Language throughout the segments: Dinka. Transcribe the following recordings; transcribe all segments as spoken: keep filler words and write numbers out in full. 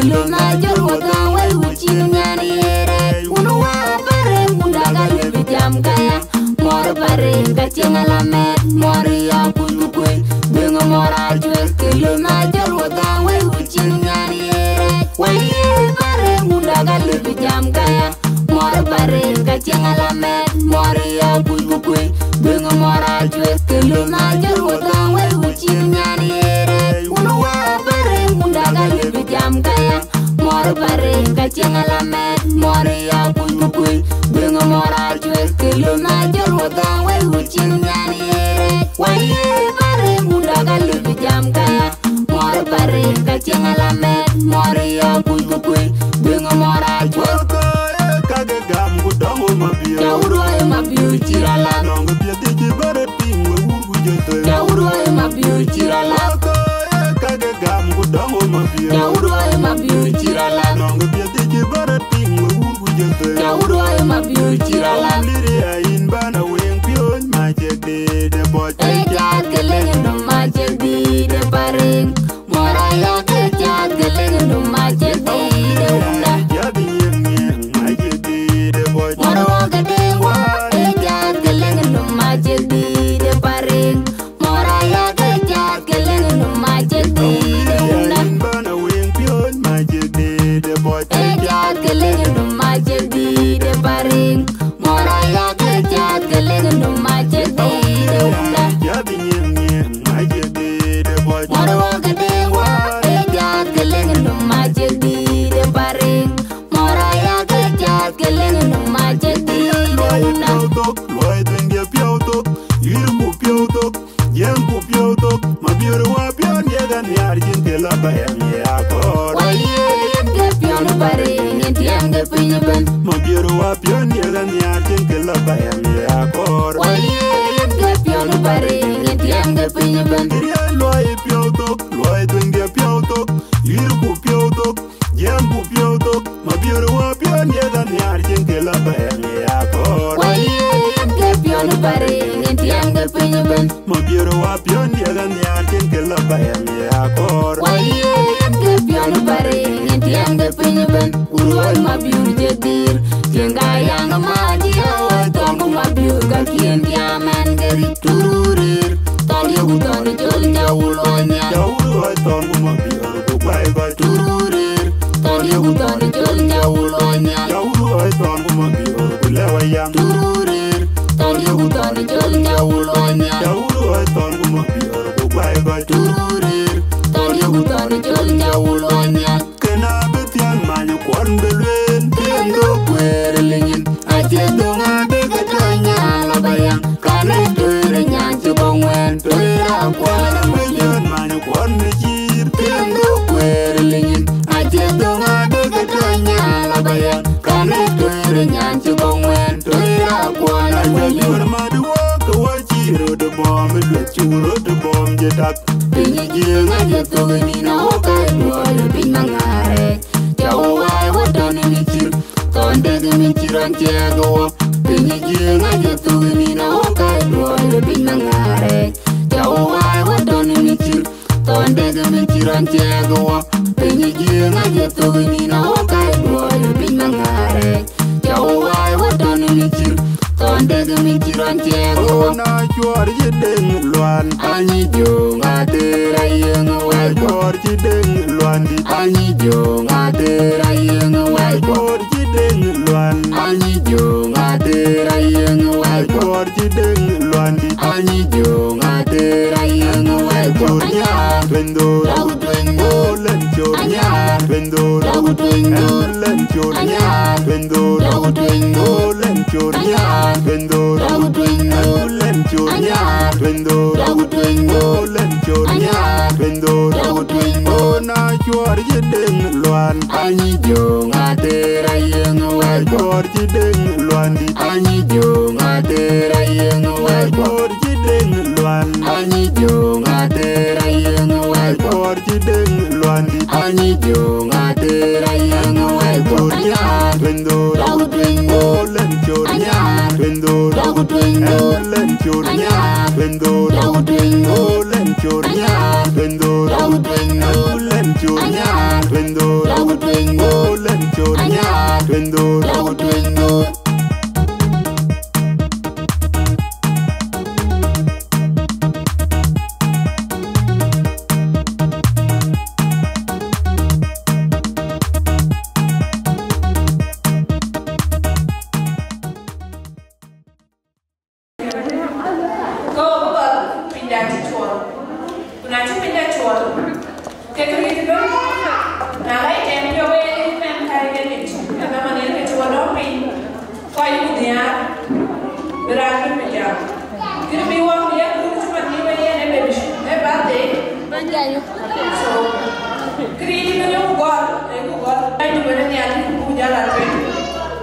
Luna jol wä gaŋ wei wä cin nyan ye rɛɛc. Wun wä pare wun daga lëbi jam kaya. Mɔr pare ka cieŋ alamet. Mɔr ya kuc ku kuc. Beng mɔr a juek. Luna jol wä gaŋ wei wä cin nyan ye rɛɛc. Wai ye pare wun daga lëbi jam kaya. Mɔr pare ka cieŋ alamet. Mɔr ya kuc ku kuc. Beng mɔr a juek. Luna jol wä gaŋ wei wä cin nyan ye rɛɛc. Wun wä pare wun daga lëbi jam kaya. Mɔr pare ka cieŋ alamet. Mɔr ya kuc ku kuc. Beng mɔr a juek. Luna jol wä gaŋ wei wä cin nyan ye rɛɛc. Wai ye pare wun daga lëbi jam kaya. Mɔr pare ka cieŋ alamet. Mɔr ya kuc ku kuc. Beng mɔr a juek. Wä kɔc ye kake gam ku dɔŋ wä mabiöör. Ca wut wä ye mabiöör cï rɔt la. Nɔŋ ke piɛth dï cï bä rɔt piŋ wek wur ku jɔ thëëŋ. Ca wut wä ye mabiöör cï rɔt la. Wä kɔc ye kake gam ku dɔŋ wä mabiöör. Ca wut wä ye mabiöör cï rɔt la. Nɔŋ ke piɛth dï cï bä rɔt piŋ wek wur ku jɔ thëëŋ. Ca wut wä ye mabiöör cï rɔt la. Wun dït ya yïn bä na weŋ piööc ma cek dïït ë bɔc. Ee jaath ke leŋ nɔm ma cek dïït ë pariŋ. Mɔr aya ke jaath ke leŋ nɔm ma cek dïït ë wunda. Jaath nyiëŋ nyiëŋ ma cek dïït ë bɔc. Mɔr wä ke dee wä ke jaath ke leŋ nɔm ma cek dïït ë pariŋ. Mɔr aya ke jaath ke leŋ nɔm ma cek dïït ë wunda. Yïn bä na weŋ piööc ma cek dïït ë bɔc. Ee jaath ke leŋ nɔm ma cek dïït ë pariŋ. Mɔr aya ke jaath ke leŋ nɔm ma cek dïït ë wunda. Jaath nyiëŋ nyiëŋ ma cek dïït ë bɔc. Mɔr wä ke dee wä ke jaath ke leŋ nɔm ma cek dïït ë pariŋ. Mɔr aya ke jaath ke leŋ nɔm ma cek dïït ë wunda. Luɔi thok, luɔi thok, yïr ku piɔ̈u thok. Jiëŋ ku piɔ̈u thok, mabiöör wä piɔ̈n ye ka nhiaar cïn kë lɔ bä yɛn ye akɔɔr. Wä ye yen ke piɔ̈n pariŋ, yen tiɛŋ ke piny ëbɛ̈n. Mabiöör wä piɔ̈n ye ka nhiaar cïn kë lɔ bä yɛn ye akɔɔr. Wä ye yen ke piɔ̈n pariŋ, yen tiɛŋ ke piny ëbɛ̈n. Riɛl luɔi piɔ̈u thok, luɔi dhuëëŋdiɛ piɔ̈u thok, yïr ku piɔ̈u thok. Jiëŋ ku piɔ̈u thok, mabiöör wä piɔ̈n ye ka nhiaar cïn kë lɔ bä yɛn ye akɔɔr. Wä ye yen ke piɔ̈n pariŋ, yen tiɛŋ ke piny ëbɛ̈n. Mabiöör wä piɔ̈n ye ka nhiaar cïn kë lɔ bä yɛn ye akɔɔr. Wä ye yen ke piɔ̈n pariŋ, yen tiɛŋ ke piny ëbɛ̈n. Ku ruɔ̈c mabiöör cï dhïïr, tiɛŋ ka yaŋ maat ye wä thɔn ku mabiöör ka kiën tiaam ɛn ke ric tururir. Thɔn ye ku thɔn col jawul ɣɔn nhial. Jawul ɣɔc thɔn ku mabiöör ku guai guai tururir. Thɔn ye ku thɔn col jawul ɣɔn nhial. Jawul ɣɔc thɔn ku mabiöör ku lɛ̈u ayaŋ tururir. Thɔn ye ku thɔn col jawul ɣɔn nhial. Jawul ɣɔc thɔn ku mabiöör ku guai guai tururir. Thɔn ye ku thɔn col jawul ɣɔn nhial. Kënë abï thiäŋ many kuɔn bï lueel, kën dhuk kueer ë linyin. Acie dhöŋ adï ke tɔ̈ nyan lɔ bä yäŋ, ka rɛc tueer ë nyan cï bɔ̈ ŋuɛ̈ɛ̈n, tueer akuɔn abï thiäŋ many kuɔn bï cïïr, kën dhuk kueer ë linyin. Acie dhöŋ adï ke tɔ̈ nyan lɔ bä yäŋ, ka rɛc tueer ë nyan cï bɔ̈ ŋuɛ̈ɛ̈n, tueer akuɔn abï liöör mat wok ke wä cïï röt bɔ̈, mi lueth cuk röt bɔ̈, mi jë tak. Piny Jiëëŋ aye thök ë nïn awok ka ë duɔɔr ë piny Maŋaarɛc. Ca wo waai wo tɔ̈ në mïthcir, thɔn dek ë mïthcir ɣɔn ciɛɛk ë wɔ. Piny Jiëëŋ aye thök ë nïn awok ka ë duɔɔr ë piny Maŋaarɛc. Ca wo waai wo tɔ̈ në mïthcir, thɔn dek ë mïthcir ɣɔn ciɛɛk ë wɔ. Piny Jiëëŋ aye thök ë nïn awok ka ë duɔɔr ë piny Maŋaarɛc. Ca wo waai wo tɔ̈ në mïthcir, thɔn dek ë mïthcir ɣɔn ciɛɛk ë wɔ. Na cuɔɔr cï deŋ luan, anyi jöŋ ater ayeŋ wɛ̈ɛ̈c. Cuɔɔr cï deŋ luan dït, anyi jöŋ ater ayeŋ wɛ̈ɛ̈c. Cuɔɔr cï deŋ luan, anyi jöŋ ater ayeŋ wɛ̈ɛ̈c. Cuɔɔr cï deŋ luan dït, anyi jöŋ ater ayeŋ wɛ̈ɛ̈c. Cor nyaar tueny dhor, tueny dhor, lɛn cor nyaar tueny dhor, tueny dhor, lɛn cor nyaar tueny dhor, tueny dhor, lɛn cor nyaar tueny dhor, tueny dhor, lɛn cor nyaar tueny dhor, tueny dhor, lɛn cor nyaar tueny dhor, tueny dhor. Na cuɔɔr cï deŋ luan, anyi jöŋ ater ayeŋ wɛ̈ɛ̈c. Cuɔɔr cï deŋ luan dït, anyi jöŋ ater ayeŋ wɛ̈ɛ̈c. Cuɔɔr cï deŋ luan, anyi jöŋ ater ayeŋ wɛ̈ɛ̈c. Cuɔɔr cï deŋ luan dït, anyi jöŋ ater ayeŋ wɛ̈ɛ̈c. Cor nyaar tueny dhor, tueny dhor, lɛn cor nyaar tueny dhor, tueny dhor, lɛn cor nyaar tueny dhor, tueny dhor, lɛn cor nyaar tueny dhor, tueny dhor, lɛn cor nyaar tueny dhor,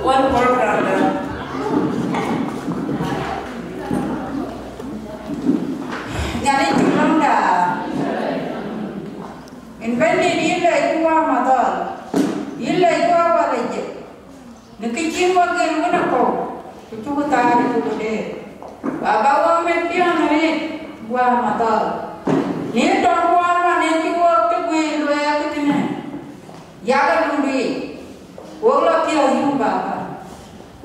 Wal program da. Nyani cï lɔ̈ŋda. Yïn Bɛ̈nydït, yïn lɛc ku Wä Madhɔl. Yïn lɛc ku Wä Wal Ajep. Në kë cï wä gël wën akɔ̈u, ku cuk thaar cuk deer. Baba, wä mɛt piɔ̈n arëët, Wä Madhɔl. Në tɔŋ kuan man ë cï wok tök wëi luɛɛk tënë. Yak alundu yic. Wok lɔ piɔ̈ɔ̈th yum Baba.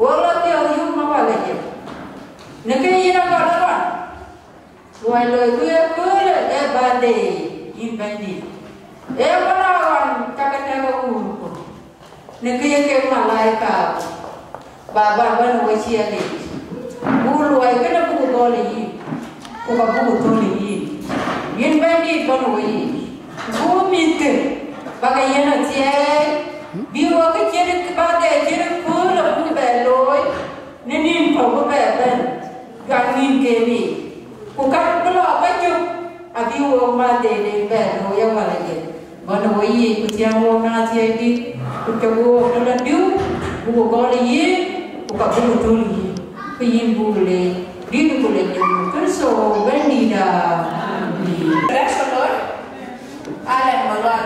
Wok lɔ piɔ̈ɔ̈th yum Wä Wal Ajep. Në kë yïn akɔ̈l ë ɣɔn. Luɔi loi ku ye köölë ë birthday yïn Bɛ̈nydït. Ee wala ɣɔn cakë tɛ̈k ë wuurku. Në kë ye kek malaika. Baba, bɛ̈n we ciɛɛlic. Buk luɔi kënë buk gɔl ë yïn. Ku ka buk thöl ë yïn. Yïn Bɛ̈nydït bɛ̈n we yic. Buk mïthkë. Bäkë yen athiɛɛi. Bï wɔ kë cït birthday cït köölë buk bɛ looi. Në nïn kɔ̈u bï bɛ bɛ̈n, juak nïn ke yiic, ku ka bï lɔ ke cök, abï wok madhëëden bɛ looi ë Wal Ajep. Bɔ̈ në we yiic, ku thiäŋ wok në athiɛɛi dït, ku cök wok tënë diu, buk gɔl ë yïn, ku ka buk thöl ë yïn, ku yïn buk leec, dït ku lec Yecu Kërtho Bɛ̈nydït. Amen. Praise the Lord. Alan Malwan.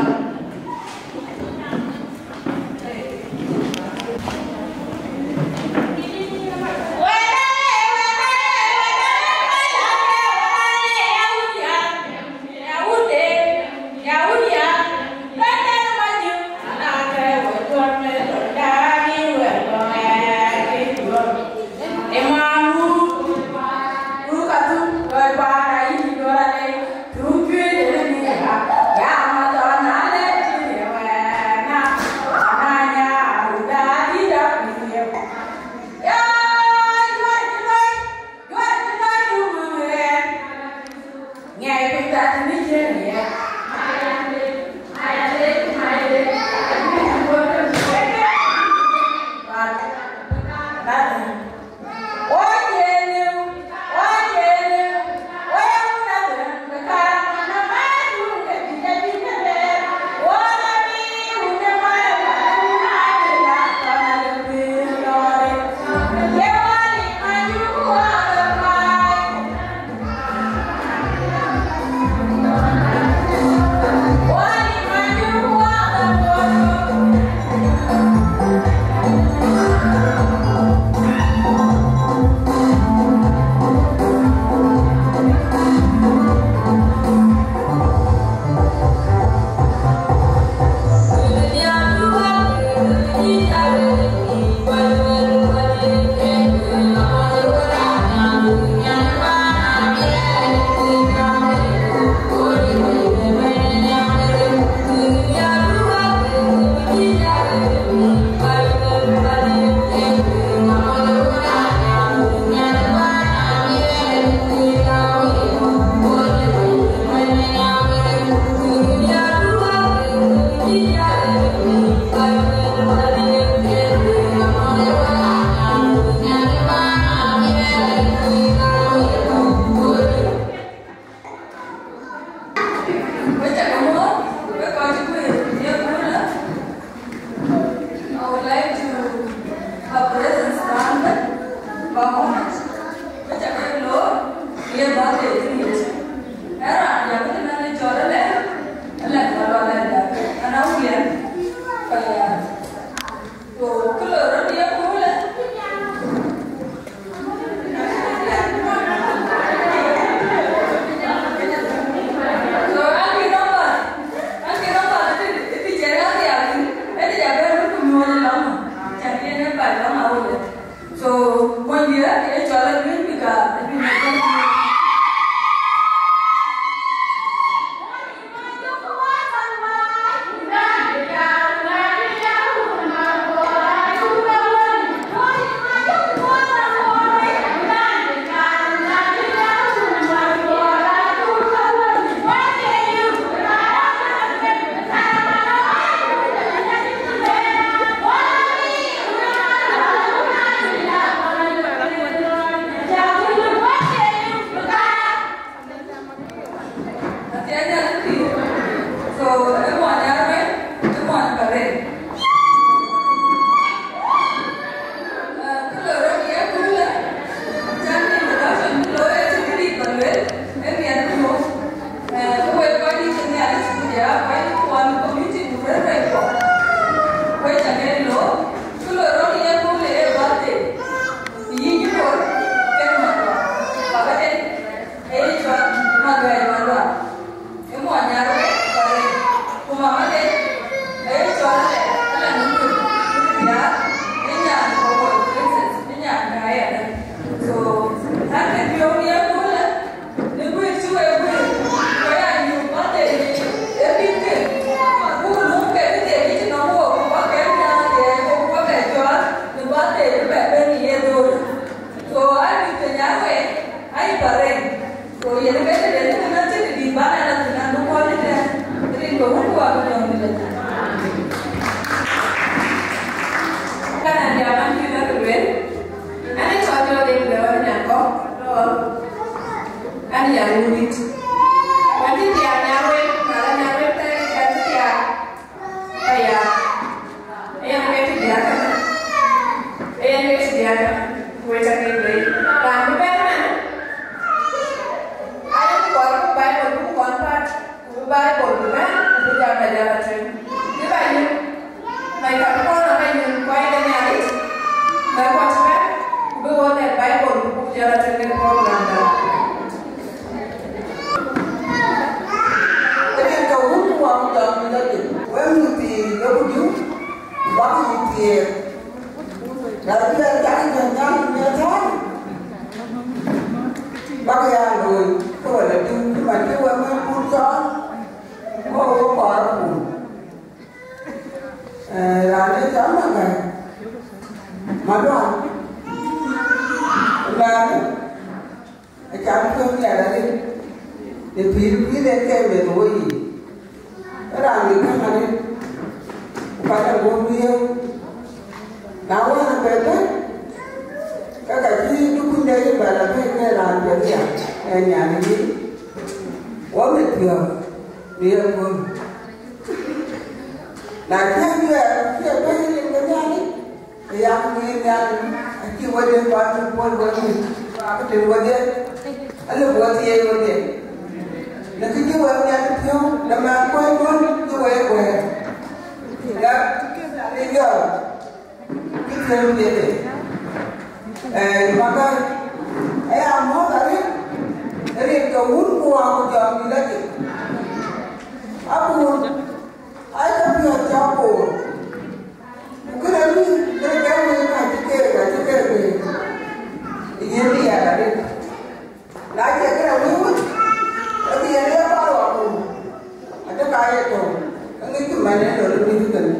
I would like to have presence around them. Bamon, which I can know, ye ba de ni. Era ya ni na ni chora le, le ba ba le. Ana uya. Kaya. To kulo ro dia kule. So, when we are in Chola Green, we got So, everyone, everyone, everyone, correct. Wek cä ke lec, raan bï bɛ̈n ëmën, ayek kɔɔr bï Baibol bï kɔn päl, ku bï Baibol bï bɛ̈n, ku bï jam bɛ jam atueŋ. Bï ba yïn, mɛc kɔc kɔn ë ba yïn kɔc de Nhialic, mɛc kɔc bɛ̈n, ku bï wɔ lɛ̈k Baibol, ku buk jam atueŋ kek program da. Ëdï ke wun wak jam bï lɔ jël. Wek mïthii, yeku diu, bäk yï thiëëk. Na bï a cak jɔt nyan ë miɛt thäär, bäk ya looi, ke wala diu, cï man cï wek mɛ̈thkun cɔɔl, ke wek kɔɔr akun. Eh, raan ë cɔl Makäi, Malual, raan ë Acan piɔ̈u nhial arëët, në pïïr pïïr en ke meth ë weyiic. Raan ŋic käŋ arëët, ku ka däŋ guöp riëëu. Na wën, abɛ bɛ̈n, ke ka cï dukun de Yubal abɛ̈n ke raan piɛth ya, ee nyan ë yic, wɔ mit piɔ̈u në ye guöp. Na cï ajuɛɛr, cï e bɛ̈n rin ke Nhialic, Ë yak ŋic Nhialic, acï wɛ̈tden kuat cï puɔ̈l wɛ̈t mïth, ku akë tënë wɛ̈tden, alëu bï wɔ thiëëc wɛ̈tden. Në kë cï wɛ̈t Nhialic piɔ̈u, në mɛnh kuɔ̈c duɔ̈n cï wɔ ye kuɛ̈ɛ̈r. Yak rin jɔl, cï piɔ̈u dhiëëthde. Ee, Makäi, aya mɔ̈th arëët, rin ke wun ku wä ku jɔŋdït lajik. Abun, aa ke piɔ̈ɔ̈th cä koor. Ku kënë bï, kënë ke wëi ka cï keek, ka cï keek wëi. Yen bï ya ka dït. Na cie kënë wëi wut, ke bï yen ya ba rɔɔk ku. Adë ka ye tɔ̈u, ke ŋic kë man en lɔ rɔt bï kënë.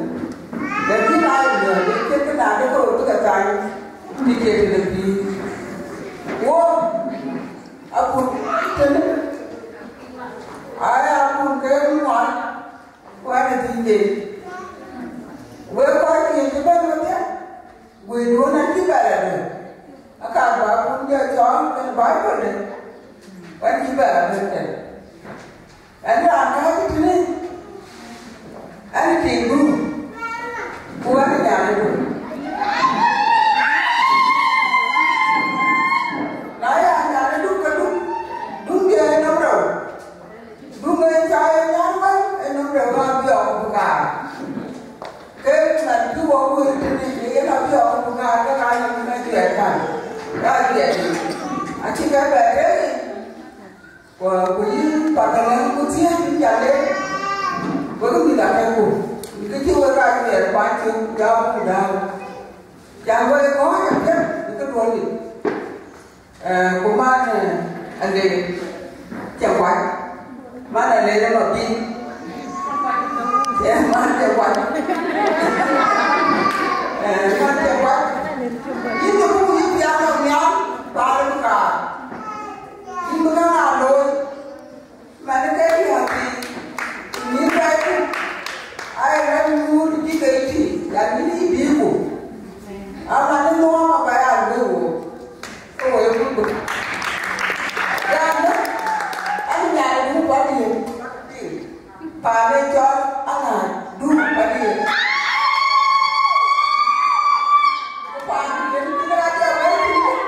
Lakin na ye miɔɔc, ye cït kë na de ke röt bï ke thany, bï ke tëde pïïr. Wo, akut tënë, aa ya akut ke ŋuan. Kuan ë thiëëcde, wek kɔc ë Nhialic cï bɛ̈n wedhie, wëiduön acï bɛ la döŋ, aka bä kun jɔ cɔɔl kën Baibol de, wan cï bɛ la bɛ̈n tën. Ɛn raan kääc tënë, ɛn ë tiŋdu, ku ɛn ë nyanëdu. Na ya nyanëdu, ke duk, duk diɛ̈ ë nɔm rou. Duŋ ë cä ye nyan wën ë nɔm de ɣɔn biɔɔk ku kaar. Ke man cï wɔ wëër tënë, ye yen abiɔɔk ku kaar, ke ka nɔm ë juɛɛr kan, ka juɛɛr yic. Acï ke bɛ tëëk yic, ku, ku yïn Pakalɛ̈ŋ ku thiëëc yïn ca leec, wek mïth akɛ̈ku, kë cï wek ka juɛɛr kuany cï jam ku dääu. Can wek kɔ̈ɔ̈c apiɛth ë këduɔ̈n yic. Eh, ku man, eh, Alec Cɛŋ Kuac, man Alec ë Mabï, eh, man Cɛŋ Kuac, eh, man Cɛŋ Kuac, yïn de buk yïn piath nɔm nhial, bä rem kaar, yïn bï käŋ aa looi. Man ke diäär thii, mïth bɛ̈ɛ̈iku, aa ye rɛ̈m nyuur cï ke tïŋ, yan yïn yï bïïku. Aman ë nuɔɔm abä ya luöi wook, ke wo ye kuc bï. Yan, an nyan du kuat yen, paan ë cɔl aŋäc du kuat yen. Ku paan yen cïn raan jɔ bɛ̈ɛ̈i thïn.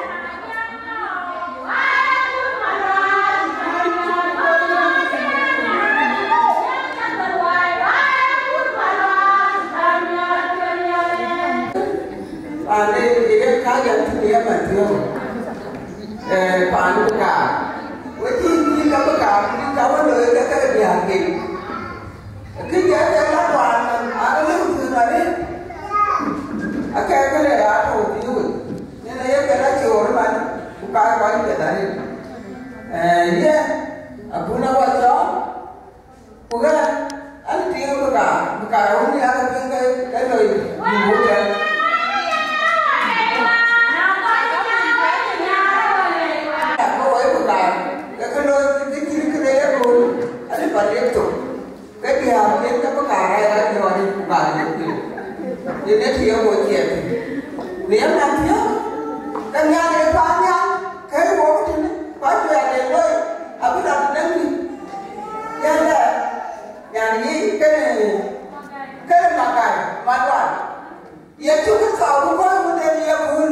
Paan ë ye ka yɛn tïŋ ye Mathiu, eh, paan bï kaar. Wek cï yïn ka bï kaar, ka wä looi ke ke diäär kek. Kë jɔ ke la kuan nɔm, aa lëu thïn arëët. Akɛ̈ɛ̈k kënë aa tɔ̈u thïn wei. Yen aye ke la coor man, ku ka kɔc piɛth arëët. Eh, yɛn, abun awä cɔɔl, ku ɣɛn, an, tiiŋ bï kaar, bï kaar wun ya ke piŋ ke, ke loi, bï wun ya. Ke woi bï kaar, ke ke loi, ke cïn kë de ye gool, an, bä lek thok. Ke diäär yen ke bï kaar aa ya jɔɔny ku kaar yen kuëër. Yen ee të ye wo ciɛɛth thïn. Në ye man thiɔ̈k, ke Nhialic ë paannhial, ke wok tënë, ku ajuɛɛr ë loi, abï rɔt däŋ dït. Yen lɛ, nyan yic kenë, kenë Makäi, Malual. Ye cuk thɔɔu ku kɔc wun en ye bul.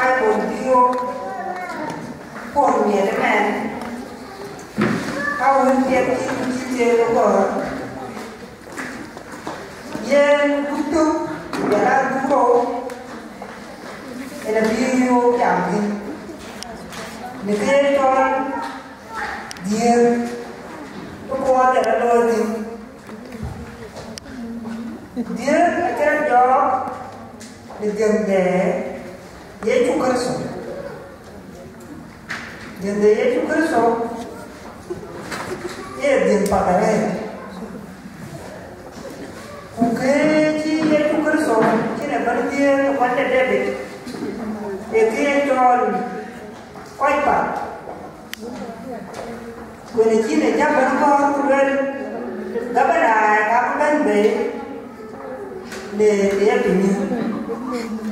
Baibol bï wok puɔ̈l miɛt ëmɛn, ka wën piɛth cï ku cï thiëëk ë gɔ̈ɔ̈r, yen gup tök, ku jɔl aa gup rou, yen abï wok jam thïn, në kë ye cɔl dhiëëth, ë kuɔɔth ë rɔt looi thïn. Dhiëëth acï rɔt jɔɔk në dhiëŋ de Yecu Kërtho. Dhiëŋ de Yecu Kërtho ee dhiëŋ path arëët. Ku kë cï Yecu Kërtho cïn ë bɛ̈n dhiëëth ë kuan de David, ee kë ye cɔl kɔc path. Ku në cïn ë jam bɛ̈n kɔ̈ɔ̈th ku lueel, gabana ka bï bɛ̈n bei në, në ye piny,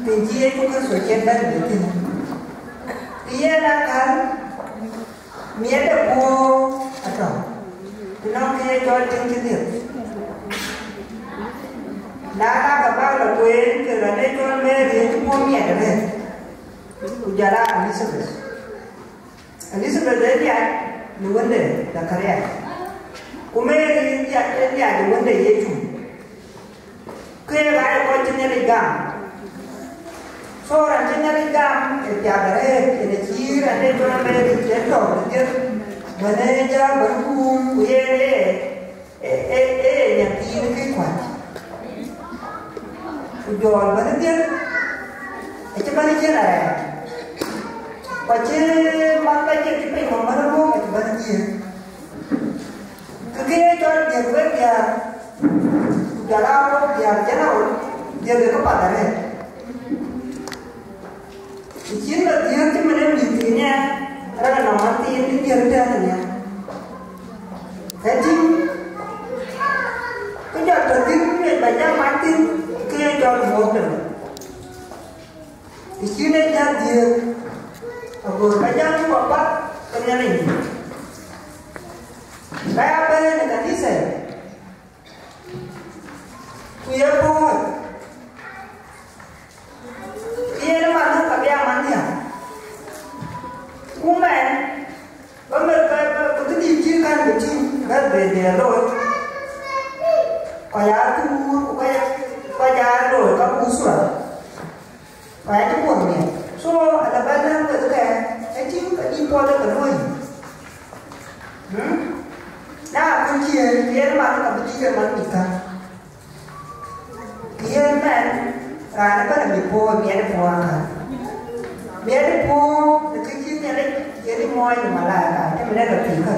piny cï Yecu Kërtho cï bɛ̈n bei thïn. Kë yen akäl, miɛt de puɔ̈u atɔ̈, të nɔŋ kë ye cɔl tiŋ cï dhiëth. Na ka ke bäk lɔ kueen, ke raan ë cɔl Mary acï puɔ̈u miɛt arëët, ku jɔl aa Elizabeth. Elizabeth ë diac në wënde Dhakaria, ku Mary ë diac, ë diac ë wënde Yecu. Keek aa ye kɔc cï Nhialic gam. So raan cï Nhialic gam ë piath arëët, yen acï raan de jɔl Mary cï tɔ̈u ë dhiëth, bɛ̈n ë jam bɛ̈n guum, ku yen ee, ee, ee, ee nyan thiin ë kë kuany. Ku jɔl bɛ̈n dhiëth, acï bɛ̈n cïn arɛɛc. Ku acï man ka cï piny nɔm bɛ̈n ruɔ̈k, acï bɛ̈n dhiëth. Kë kë ye cɔl dhiëth wek diäär, ku jɔl aa wok diäär general, dhiëth ë këpath arëët. Të cïn lɔ dhiëëth cï min ë mïth thïn ë, rɛ̈k nɔm man thiin ë dhiëëth tɛ̈n ë nhial. Ka tïŋ, ku jɔl tɔ dhil ŋiɛc ba jam man thïn, ke ye jɔl muɔ̈k tënë. Të cïn ë jam dhiëëth, ago ba jam cï kɔ̈k path ke Nhialic. Ba ya bɛ̈ɛ̈i në kanitha, ku ye puɔ̈ɔ̈c, ke yen man ka bï a man nhial. Ku mɛn, ba mɛn, ba, ba, ba këdït cï kan bï tïŋ, bï bɛ̈n bï looi. Kɔc aa thuur, ku kɔc, kɔc aa looi ka ku usura. Ku aa cï puɔ̈th miɛt. So, ala ba lɛ̈k wek ke, ë tïŋ ka dït puɔth ë ke luɔ̈i. Hmm? Na, ku cï yen, yen man ka bï dït ë man mïth ka. Yen mɛn, raan ëbɛ̈n abï puɔ̈u, miɛt ë puɔ̈u akäl. Miɛt ë puɔ̈u, në kë cï Nhialic, yen ë muɔɔny ë malaika, të min ë lɔ piny kä.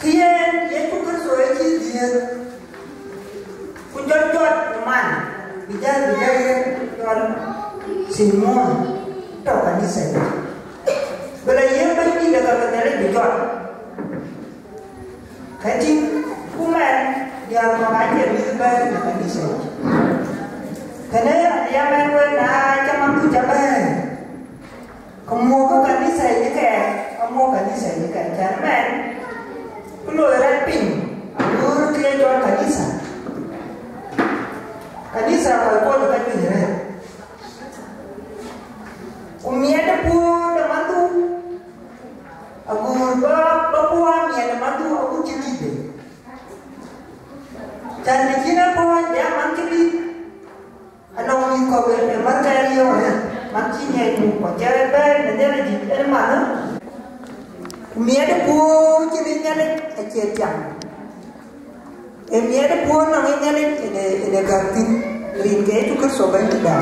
Kë yen, Yecu Kërtho ë cï dhiëëth, ku jɔt jɔt ë man, bï jäl, bï jäl yen cɔl Thimon, tɔ̈ kanitha yic. Bï lɔ yiëk Bɛ̈nydït ë ka ke Nhialic bï jɔt. Ka tïŋ, ku mɛn, diäär kɔ̈k acie mïth bɛ̈ɛ̈i në kanitha yic. Kënë aliɛm ɛn wek na cä man ku cä bɛ̈ɛ̈i. Ke muɔ̈kkë kanitha yic ëkɛn, ke muɔ̈k kanitha yic ëkɛn. Cän mɛn, ku loi rɛt piny, aduur kë ye cɔl kanitha. Kanitha kɔc kuɔth ë ka juëc rɛ̈ɛ̈r. Ku miɛt ë puɔ̈u de manhdu, aguur bä, bä puɔ̈u aa miɛt ë manhdu agut cï dït bei. Cän të cïn ë puɔ̈u de aman cï dït, anɔŋ mïth kɔ̈k ë Yöŋë, man cï ŋiɛc muk, ku cä bɛ̈ɛ̈i në Nhialic yic en manë, ku miɛt ë puɔ̈u cïn ë Nhialic acie tiam. Ee miɛt ë puɔ̈u nɔŋ ë Nhialic en ë, en ë gäk thïn, rin ke Yecu Kërtho Bɛ̈nydïtda.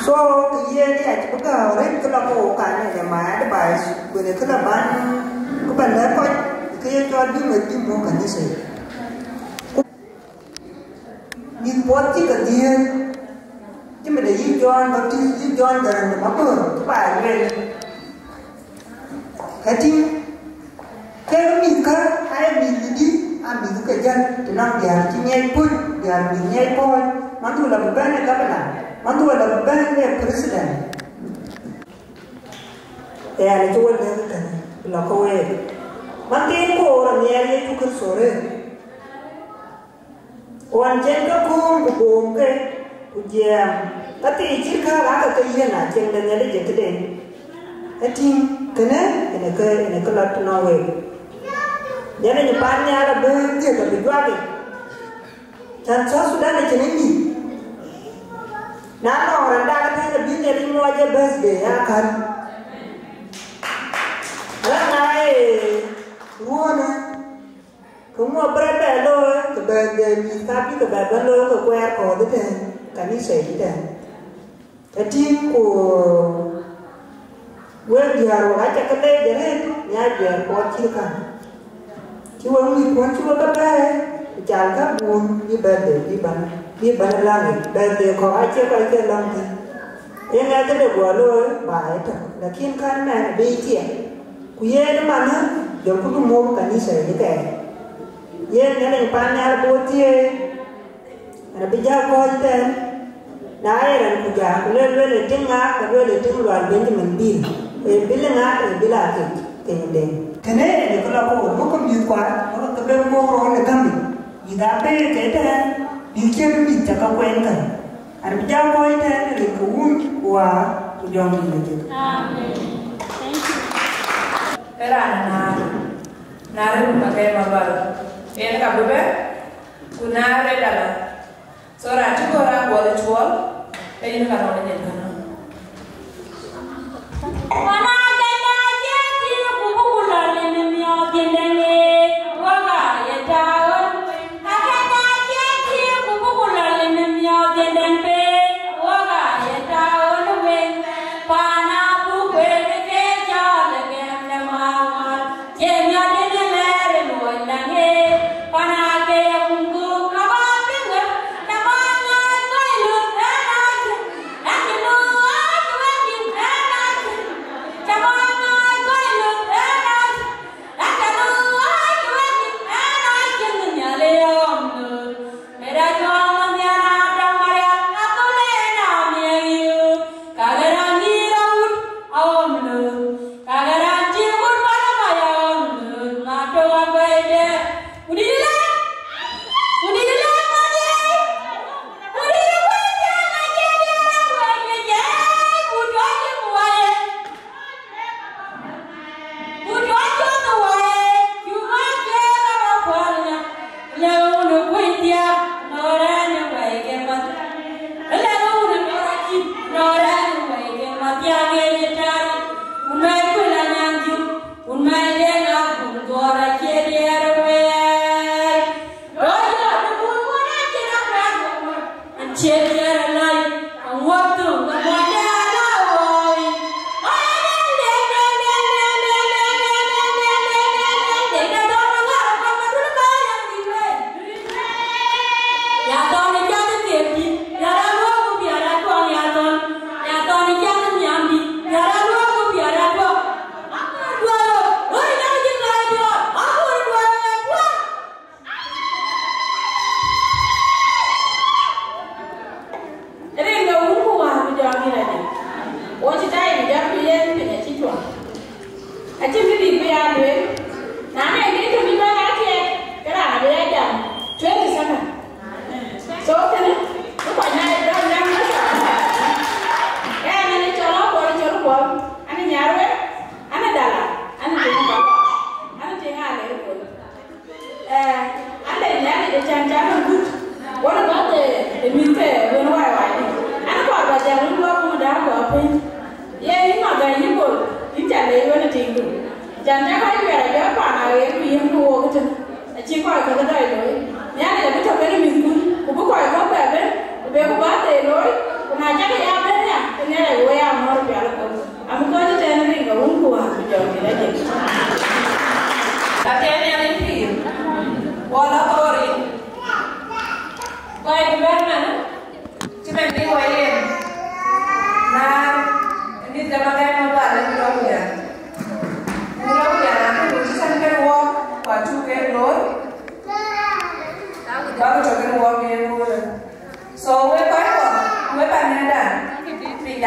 So, kë yen ë acï bï gäär rin kë lɔ ke wok kan en ë my advice, ku en ë kë lɔ ban, kë ban lɛ̈k kɔc, kë ye cɔl bï meth bï muk kanitha yic. Mïth puɔth cï ke dhiëëth, cïmën de yï John Baptist, yï John Garang de Mabior, cï baai lueel. Ka tïŋ, kek mïthkä, aa ye mïth dït, aa mïth ke jäl, të nɔŋ diäär cï ŋiɛc puc, diäär mïth ŋiɛc puɔ̈ɔ̈c, manhdu la bï bɛ̈n ë gabana, manhdu la bï bɛ̈n ë president. Ɣɛn acï wek lɛ̈k ë kënë, lɔ ke week. Manthiin koor anhiɛɛr Yecu Kërtho rëër. Ɣɔn cïn ke kööm ku boom ke, ku jiɛɛm, ka thii cït kääk aake ke yiën, acieŋ de Nhialic ë këden. Ë tïŋ, kënë, ënë ke, ënë ke lɔ tënɔŋ week. Nhialic ë pan nhial abï dhiëth abï juak yic. Cän South Sudan acïn ë mïth. Na nɔŋ raan dak ëtɛ̈ɛ̈n abï Nhialic muɔɔc ë birthday akäl. Ala na ee ruɔ̈ɔ̈në, ke ŋuɔ̈k bï rɔt bɛ looi, ke birthday mïth ka bï ke bɛ bɛ̈n looi ke kuɛɛr kɔ̈ɔ̈th ëtɛ̈ɛ̈n, kanitha yic ëtɛ̈ɛ̈n. Ë tïŋ ku wek diäär wek acä ke leec arëët, nhiac juɛɛr kuɔɔth cït kan. Cï wek mïth kuɔ̈n cï wek ke bɛ̈ɛ̈i, ku cal ka bun bï birthday bï bɛ̈n, bï bɛ̈n ë läŋ yic. Birthday kɔ̈k acie kɔc ke läŋ thïn. Ee ŋɛk këde guɔ looi ba ë tök, lakin kan mɛn abï tiɛɛk. Ku yen ëmanë, jɔlku bï muk kanitha yic ëkɛɛr. Yen Nhialic pan nhial bï we thieei. Ɣɛn abï jäl kɔ̈ɔ̈c tɛ̈ɛ̈n, na ye raan ku jam, ku le lueel ë tiŋ ŋa, ke lueel ë tiŋ Lual Benjamin Bill. Ee Bill ŋa, ee Bill Akec, Keny Deŋ. Kënë ënë kë lɔ koor, bï ke mïth kuat, bï ke bɛ muk röör ë gäm yic. Mïth aa bɛ̈ɛ̈r ke tɛ̈ɛ̈n, mïth cïn mïth cä ke kuɛɛn käŋ. Ɣɛn abï jäl kɔ̈ɔ̈c tɛ̈ɛ̈n rin ke Wun, ku Wät, ku Jɔŋdït Lajik. Amen. Thank you. Ë raan naar, naar ë run akɛ̈ɛ̈c malual. Yen ka bï bɛ̈n, ku naar ë dala. So raan cï kɔɔr raan guɔl ë cuɔl, ke yïn ka rɔt ë nyin kënë.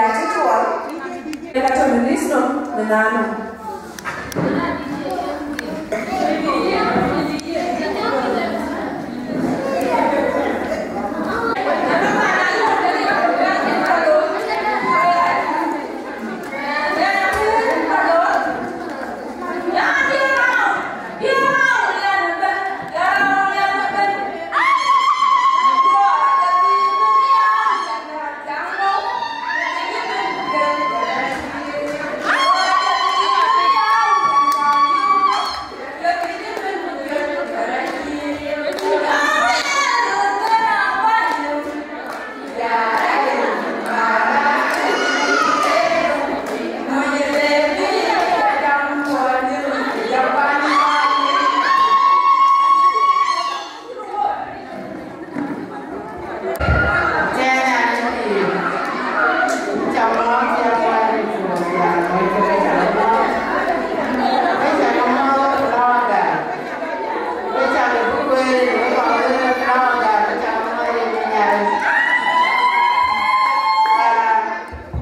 Acï tuɔɔr, ke ka tɔ̈ në list nɔm në naan nɔm.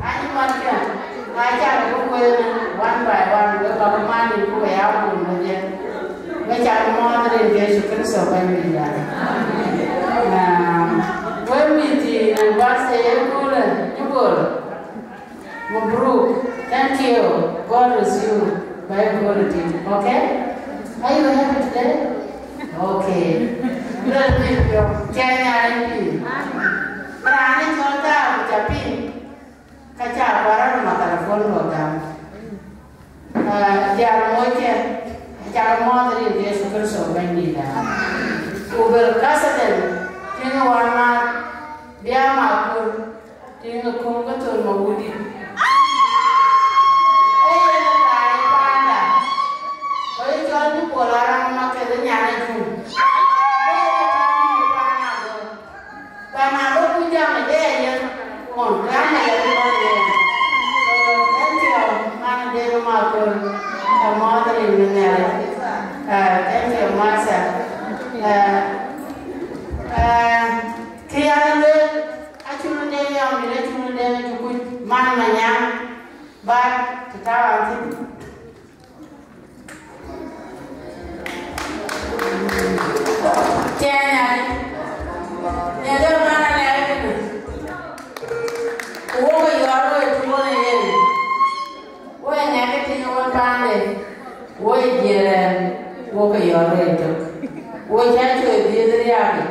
Anyï man kë, na cak bï kueen one by one, wek bä bï man in ku wek aa kun wedhie. Wek cak mɔɔth rin Yecu Kërtho Bɛ̈nydït. Amen. Wek mïth thii në birthday ë köölë, Jubol, mabruk, thank you, God bless you, bä ë köölë tït, okay? Are you happy today? Okay. Lɔn pïïr piɔ̈u, cɛn Nhialic pïïr. Raan ë cɔl thaar ku ca piŋ. Ka ca kuar rɔt ë microphone lɔ gam. Ah, diaal moc kë, aca ke mɔɔth rin Yecu Kërtho Bɛ̈nydït. Ku bï kasɛden tïŋ ë wänmääth, bï a makur, tïŋ ë köŋ ke thon ma wudït. Ee yen ë thaar ë paanda, ku ye cɔl bï Bol Arɔŋ Maketh ë nyan ë Jun. Ee yen ë tïŋ bï paan agör. Bana lo ku jam de yen. Mon, rana ya lo de yen. So, thank you, man de ma ko. Ka mo de ni ne. Ah, thank you, masa. Ah, ah, ki ya lo, a chunu de ya mi le chunu de ni ku man ma nya. But, ta wa ti. Cɛɛn aya, në dɔ̈ɔ̈r man alɛɛr kënë, ku wok ë yɔɔr woi tuɔɔn ë yen, woi ŋɛk ë tïŋ ɣön paande, woi jiëër ɛn, wok ë yɔɔr woi tök, woi cä cuɛ dhiëëth riääk yic,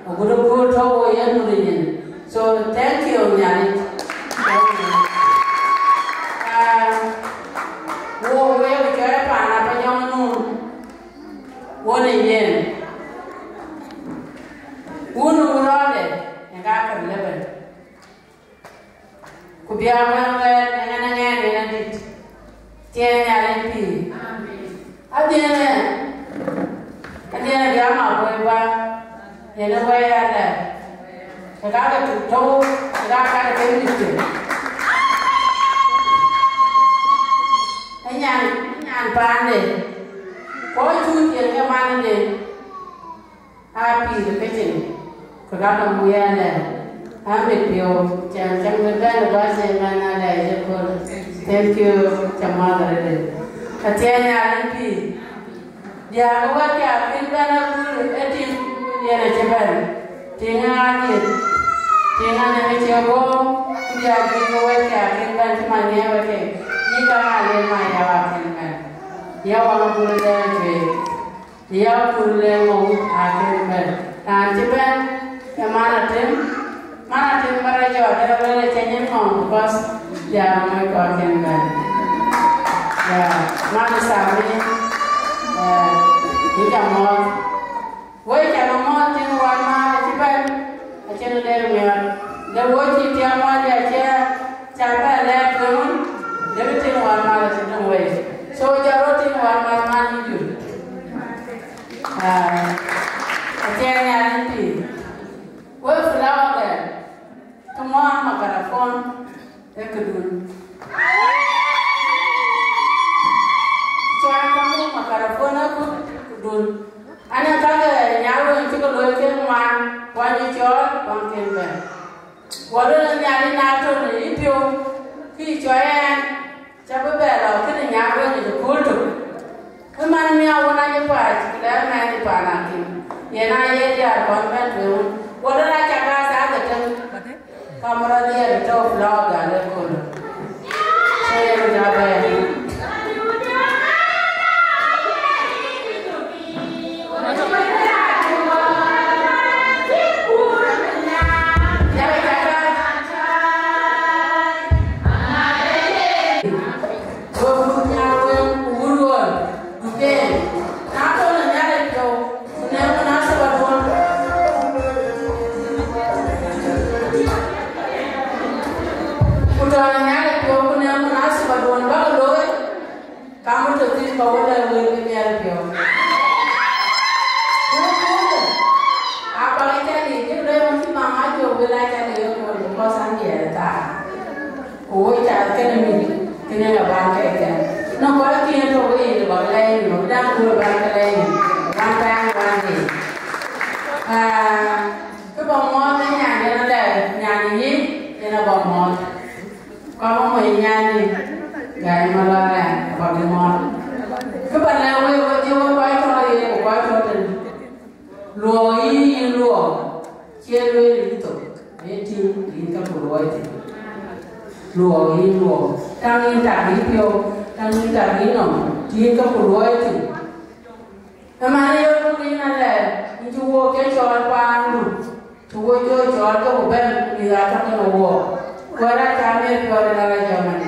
agut ë kööl tɔ̈u woi ë nu rinyin. So, thank you, Nhialic. Ah, wo wek cɔɔr paan Apanyɔŋ nu, wo në yen. Wun nu rɔɔdɛ, në ka kër Lebanon. Ku bia wek wɛɛr në ŋɛn ë ŋɛn yen adït. Tiɛɛn Nhialic pïïr. Adhiënë, adhiënë bï ama bɔ̈ ë bä, yen ë wɛɛr alɛ, ke ka ke tuk tɔ̈u, ke ka ka ke mïth ke. Ë nyan, ë nyan paande, kɔc cuut yen ke manhde. Aa pïïr ë këcin, ku ka ke muk yɛn ë, aa mit piɔ̈u, cän cäŋ bï bɛ̈n ë bä cï man alɛɛc ëkööl. Thank you, cä mɔ̈th arëëdë. Ka tiɛɛn Nhialic pïïr. Diäär ke wɛ̈tkï akën bɛ̈n akööl ë tim, yen acï bɛ̈n. Tiŋ ë ɣaat yen, tiŋ ë nɛ̈ŋ ë cie guɔ̈ɔ̈m, ku diäär bï ke wɛ̈tkï akën bɛ̈n cï man ŋiɛc wɛ̈t ke, yï ka ŋa len ma ya akën bɛ̈n. Ya waŋ akööl ë dɛ̈ɛ̈r cuëëc. Ya kur le ŋɔ̈u akën bɛ̈n. Raan cï bɛ̈n, ë man Atem, man Atem bä rɔt jɔt, ë rɔt ë cä nyin ŋɔ̈u, because ya ŋɔ̈u kɔc kën bɛ̈n. Ya, man Sami, eh, yïn ca mɔ̈ɔ̈th. Woi ca ke mɔ̈ɔ̈th tïŋ wänmääth acï bɛ̈n, acïn der miɔɔr. Le woi cï tiɛm wändiɛ̈ acie, ca bɛ̈n lɛɛr tueŋ, le bï tïŋ wänmääth acï döŋ wei. So, jɔt rɔt tïŋ wänmääth man yï jur. Ah, atiɛɛn Nhialic pïïr. Wek flower girl, come on, microphone, ee këdun. Cuan kamu microphone ee këdun. Ana kake nyal wën cï ke looi ke ŋuan, kuany cɔɔl, kuany kën bɛ̈n. Wala Nhialic na tɔ̈ në yï piɔ̈u, Kë cɔl ɛn, ca bï bɛ lɔ kënë nyaar wek yic ë kööl tök. Ë man miäk wën acï pac, ku lɛ̈k mɛnh ë paan akïm, yen aa ye diäär kɔn bɛ̈n tueŋ wun. Wɔ dɔ̈ la cak aa thaa dhetem, ka märɔ dhiëëth tɔ̈u Florida le kööl. So yen ja bɛ̈ɛ̈r. Ku tɔ̈ në Nhialic piɔ̈u, ku në munasaba duön bäk looi, ka mï tɔ̈ thïn, ka wën lɛ̈k wël ke miɛt piɔ̈u. Ku, ku, aa bäk cä liic, cï rɛ̈ɛ̈r cï mama jɔ wël aa cä liic ëkööl, because an diɛɛr ë thaar. Ku wek cath kënë mïth, kënë ë bäk kɛ̈ɛ̈c kɛ̈ɛ̈c. Nɔŋ kɔc kiɛ̈ɛ̈n tɔ̈ wei yic bäk lɛ̈k yïn, bäk daŋ duöör bäk ke lɛ̈k yïn, bäk tɛ̈ɛ̈n bäk liic. Aa, kë bä muɔɔth ë nyan yen alɛ, nyan ë yic yen abä muɔɔth. Kɔn wä mony nyan ë gäi malɔn ë abä bï muɔɔth. Kë bä lɛ̈k wek, wek cï wek kɔc tɔ̈ yen ku kɔc tɔ̈ tënë. Luɔɔk yïn, yïn luɔɔk, cie lueel yï thok, ee tïŋ yïn ka ku luɔɔi thïn. Luɔɔk yïn luɔɔk, taŋ yïn tak yï piɔ̈u, taŋ yïn tak yï nɔm, tïŋ ka ku luɔɔi thïn. Ëmɛn ë yöök rin alɛɛr, yïn cï wook ke cɔɔl paandu, cï wo jɔ cɔɔl ke ku bɛ̈n mïth aa tɔ̈ kenë wook. Wɛ̈t aa cä miɛt piɔ̈ɔ̈th rin ala jɔmënde.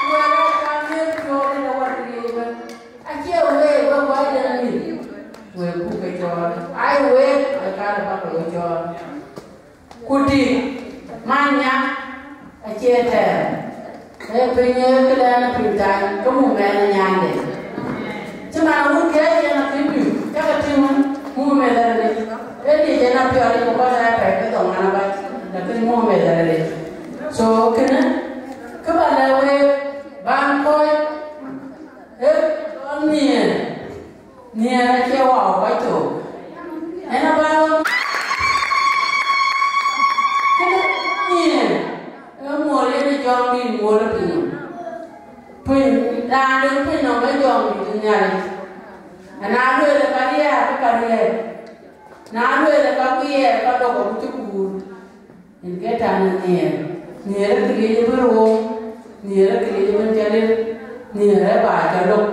Wɛ̈t aa cä miɛt piɔ̈ɔ̈th rin awär ke ye ëbɛ̈n. Acie week, wek kɔc den mïth, wek buk ke cɔɔl. Ai week, wek kaarë bäk ke we cɔɔl. Ku tik, man nya, acie tɛɛr. Ee piny ee këdɛn ë piny tany, ke muk mɛɛn ë nyaande. Cï man wun kɛ̈ɛ̈c yen akï piny, cä ke tïŋ muk meth arëët. Ee liec en apiɔl yic, ku kɔc aa pɛ̈i ke thoŋ ŋan abac, lakin muk meth arëët. So, kënë, kë bä lɛ̈k week, ban kɔc, ee cɔl nhiëër. Nhiëër acie wau kɔc thok. Ënë bä ɣöt. Kënë nhiëër, ee muɔl yen ë jɔŋdït muɔl ë piny nɔm. Piny, raan de piny nɔm ee jɔŋdït ë Nhialic. Ana lueel ka riɛɛk, ka riɛɛk. Na lueel ka riɛɛk, ka dɔk abï cï kuur. Yen ke taŋ ë nhiëër. Nhiëër ë këriëëc ëbën ruɔ̈ɔ̈ŋ, nhiëër ë këriëëc ëbën cä lël, nhiëër ë ba cä lok.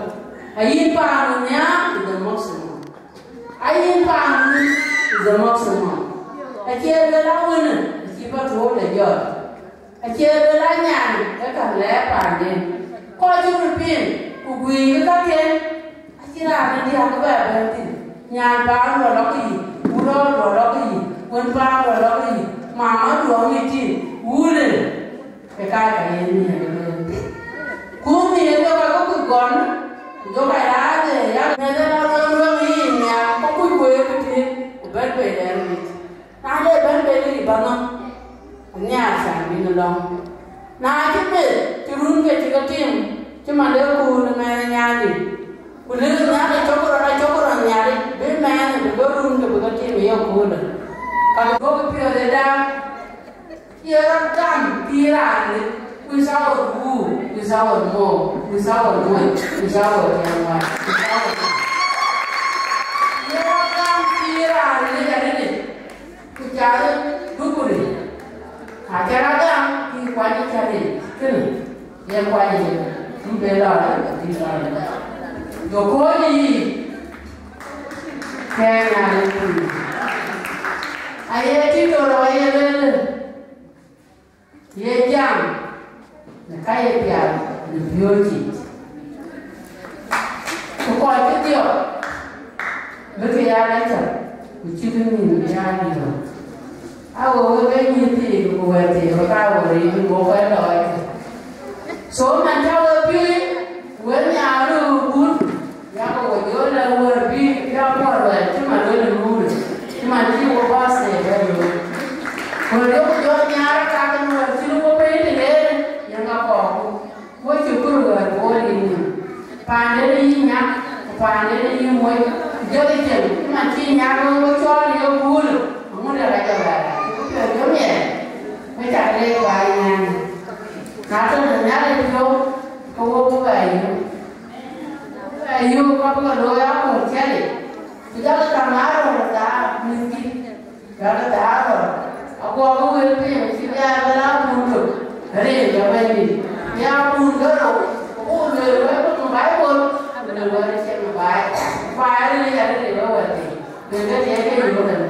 Ayïn paandu nhiaar is the maximum. Ayïn paandu is the maximum. Acie lueel awënë, acï bä tuɔɔc de jɔt. Acie lueel anyan, ke käŋ lɛɛr paanden. Kɔc cï röt piŋ, ku guiir ke käkken. Acïn raan ë diäk bï bɛ bɛ̈n thïn. Nyan paan rɔt lɔ ke yic, wun rɔt rɔt lɔ ke yic, wën paan rɔt lɔ ke yic, mama duɔŋ yic tïŋ, wun ë, ke ka ka yen nhiëër ë looi. Ku nhiëër ke ka bï ku gɔn, ku jɔ ka raar de ya meth ë la rueŋ rueŋ ë yic nhial, ku kuc kueer ë tïŋ, ku bɛ̈n bei lɛɛr wit. Na le bɛ̈n bei lï bä nɔm, anhiaar can bï në lɔ̈ŋ. Na cï meth cï run ke cï ke tim, cï man de kuur në mɛɛn ë nyaandï, ku lëk nhial ë cök rɔt, acök rɔt nhial, bï mɛɛn bï ke run ke bï ke tim ë yeköölë. Ka bï duɔ̈kkï piɔ̈ɔ̈th ëda, ye rɔt gam pïïr raan ë, without who, without mo, without wet, without anyone, without, ye rɔt gam pïïr raan ë arëëtic. Ku cä röt dukuri, acä rɔt gam, kï kuany cä rëëc kënë, ye kuany ye, bï be lɔ rɛ̈k, bï lɔ rɛ̈k. Jɔ kööl ë yic, kɛ̈ɛ̈c Nhialic piny. Aye Tito lɔ ye lueel, ye jam në ka ye pial në piööcë. Ku kɔc cï dhiɔp, bï ke ya lɛcä, ku cïkï nïn bï ya liɔ̈ɔ̈k. Ago wek ke nyïïn thiik ku wɛ̈ɛ̈t thiik, wek aa wär yic, bï wok kɔc lɔɔc. So man cä we piööc, wek nhiaar röörugun, yakë wo jɔ lɛ̈k wär bï ya puɔ̈l wɛ̈ɛ̈t cï man wën ë nuurë, cï man cï wo bäth thɛɛr bɛ looi. Wär yok jɔ nhiaar ë kakë wär cïn wo pei tëneen, yen ka kɔɔrku. Wo cï kur wɛ̈ɛ̈r ku wo rin nyin. Paanden ë yï nyak, ku paanden ë yï moc, ku jɔkï cem, cï man cï nyak ë wo cɔɔl ë yeköölë, aŋun ë rac ë wɛ̈ɛ̈r, ku piɔ̈ɔ̈th jɔ miɛt. Na tɔ̈ në Nhialic piɔ̈u, ke wo bï bɛ yök. Bï bɛ yök ka bï ke looi akööl cï Nhialic. Ku jɔlë käŋ aa röör ë dhaar mïthkï. Jɔlë dhaar röör. Aguɔ bï wël piny cï bï aa bï la pur tök. Rin ke Bɛ̈nydït. Bï aa pur ke rou. Ku bï lueel wek bï Baibul. Ku lueel wek cïn Baibul. Baibul rin ya rin wek wɛ̈t piny. Wek ke tiɛɛk ke yök ëtënë.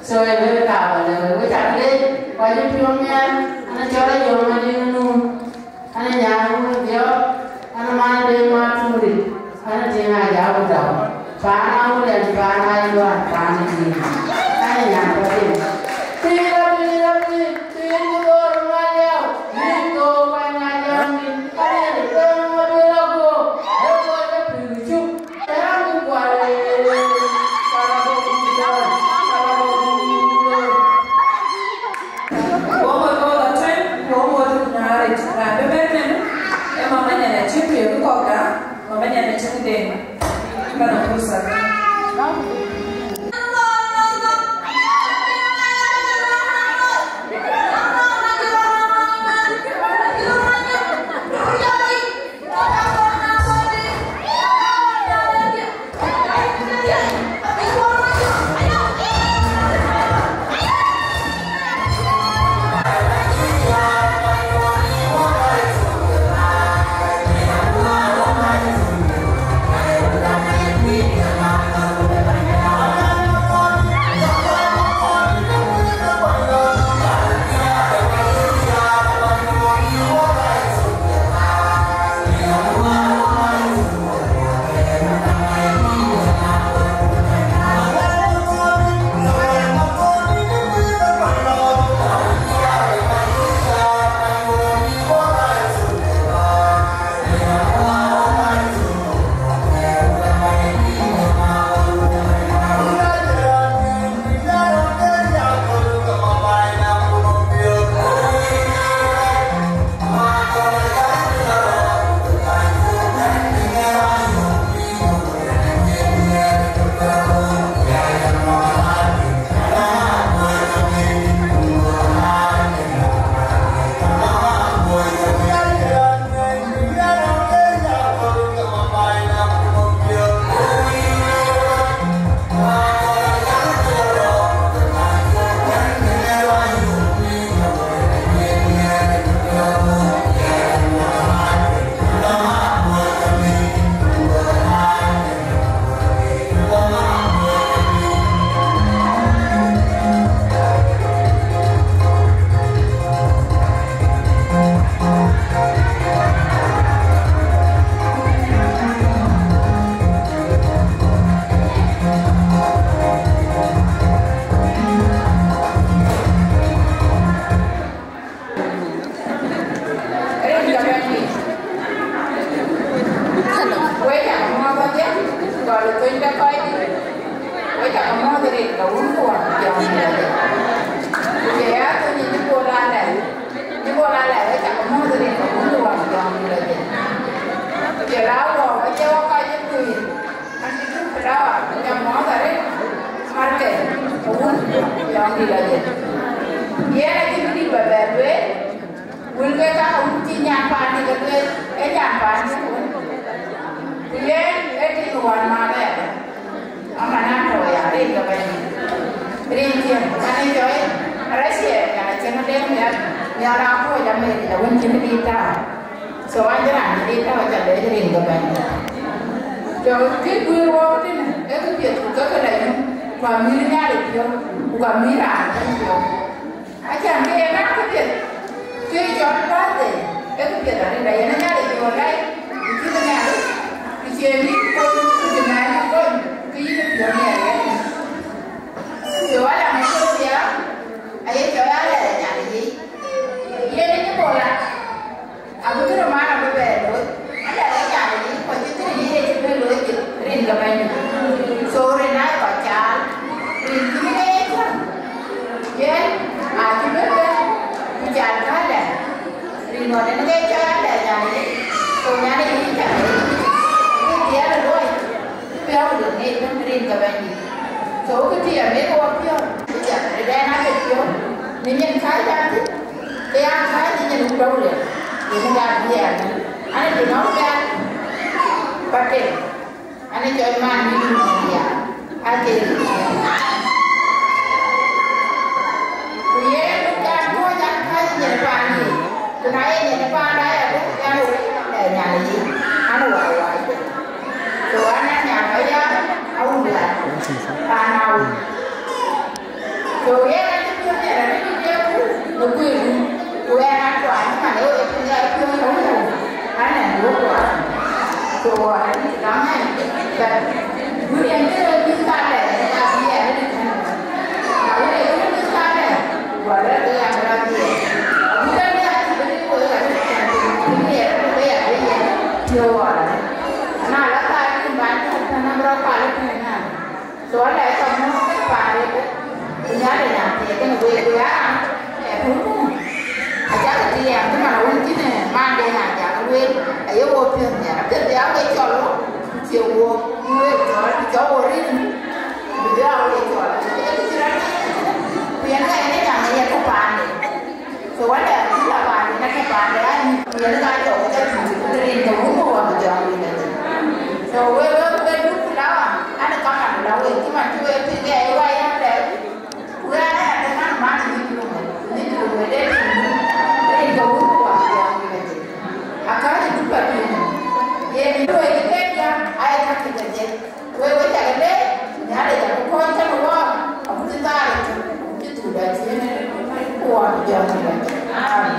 So, ë wek ka ba lɛ̈k wek, wek cak leec, kɔc ë piɔ̈u nhial, an, acɔl Ayɔ̈m Madiŋ Nuur, an, anyan wun dhiɔp, an, man de ma tuŋ rit, an, tiŋ a ja ku dau, paan a wun ɛn, paan a yɔ̈ɔ̈r, paan ë tiŋ, an, anyan ba tim. Pïïr, pïïr, pïïr, pïïr, ku dhor ŋa liau, pïïr, ku dhor ŋa liau, pïïr, pïïr, ku dhor ŋa liau, pïïr, ku dhor ŋa liau, pïïr, ku dhor ŋa liau. Rin ke Bɛ̈nydït. Wek cak muɔ̈ɔ̈th ëdhie, gɔl ë thöny de kɔc dït. Wek cak muɔ̈ɔ̈th rin ke Wun ku Wën ku Jɔŋdït Lajik. Ku jɔ ya thöny ë Nhialic, Nhialic wek cak muɔ̈ɔ̈th rin ke Wun ku Wën ku Jɔŋdït Lajik. Ku jɔ la wɔ, wek cï wɔ kɔc ë kuiir. An cï Jɔn Flower, jam muɔɔth arëët, marke, Wun, Jɔŋdït Lajik. Yen acïn kë dït bä bɛ lueel, wël ke ka Wun cï nyan paandï ke lueel, ee nyan paandï Wun. Ku yen ee tiŋ wään math aya. Aman atɔ̈ ya rin ke Bɛ̈nydït. Rin cïn, man ë jɔi, Russia, ya cïn dɛm nhial, nhial akuɔc America, wën cïn dït tääu. So an cï raan dït tääu, aca leec rin ke Bɛ̈nydït. Jɔ kë guiir wɔɔk tënë, ee kë piɛth ku ke ke la yum, ku amïïr Nhialic piɔ̈u, ku ka mïïr raan ëbɛ̈n piɔ̈u. Acan ke yen aa kë piɛth, kë cɔl birthday, ee kë piɛth arëët, ayen Nhialic piɔ̈u lɛc, ku cïn Nhialic, ku cie mïth kony, ku cïn mɛɛn kony, ke yïn ë piɔ̈u Nhialic ëtënë. So ala mashkura, aye cɔl alɛɛr ë Nhialic yic. Yen ë cï bɔ̈ lat. Abï kërë man abï bɛ looi, ëlɛ ë jam ë yï kɔc cï kërë yï ëcï bï looi cï rin ke Bɛ̈nydït. So rin aa kɔc caal, rin cï bï ke ye cäŋ. Yen acï bï bɛ̈n ku caal kälɛ, rin ɣɔn en ke cɔl alɛɛr Nhialic. So Nhialic yï cäŋ, bï dhiɛl ë luɔi. Piɔ̈u de ŋic bɛ̈n rin ke Bɛ̈nydït. So kë tï amit wɔ piɔ̈u, ë jam ëdɛn ake piɔ̈u, në nyin kääc jam thïn, ke ya kääc ë nyin wut dɔ̈u liɛp. Yïn ka biɛɛr, an, të nɔŋ biɛɛr, ba tem, an, cɔl man yïn biɛɛr, ake. Ku yen ka tuɔɔc an, ka nyin paan yï, ku na ye nyin paan da ya, ku an, wek, eh, nyan yï, an, wai, wai. So an, an, nyan aya, awun ya, paan awun. So yen acï piɔ̈u nhiɛɛr arëët ë Yeku në guiirdu, ku ɣɛn atuany man ë ɣok piɔ̈u ë Yeku, an, ë Yeku. So acï dɔm ɣɛn, but du yen kë bï ka lɛɛr, ka bï ɣɛn ë tënë. Na wën ë kë bï ka lɛɛr, wala ke ya bï rɔt dhiɛɛr. Abï rɔt dhiɛɛr, acï bï rik wek arëët, ku nhiɛɛr, ku ke ya bï yen piɔ̈u ɣɔn. Na la ka rin ban tɔ̈u tënë, abï rɔt pal ë tënë nɛn. So alɛɛc kɔc muk ke paandiɛ̈, ku Nhialic na thiëëc kenë week, wek aa raan ë pur kuum. Acäkï tiɛɛm cï man awën cïn ë manden, na jak lueel, aye wo piɔ̈ɔ̈th nhiɛɛr, apiɛth bï aa wek cɔl wo, ku cie wo bï wek cɔɔl, ku cɔk wo rin, bï bï aa wek cɔl. Ee kë cï rɔt ku yen ka yen ë jam ë ye kë paande. So wala kila paande na ke paande, an, yen ka jɔ ke tïŋ, ku rin ke wun ku wa ku jɔ rin ke. So we, we, we du flower, an, ka man la we, ki man tu we ti ke wa ya le. We ana de man man ni du we, ni du we de ti. Rin ke wun ku wa ku jɔ rin ke. Aka ni du pa tu. Ye ni we ke ya, ai ka ki ke. Wek, wek cä ke leec, Nhialic abï kɔc tënë wɔɔk, abï cï thaar ë tök, cï thukda cï en ë kuɔɔn jɔŋ ë Nhialic. Amen.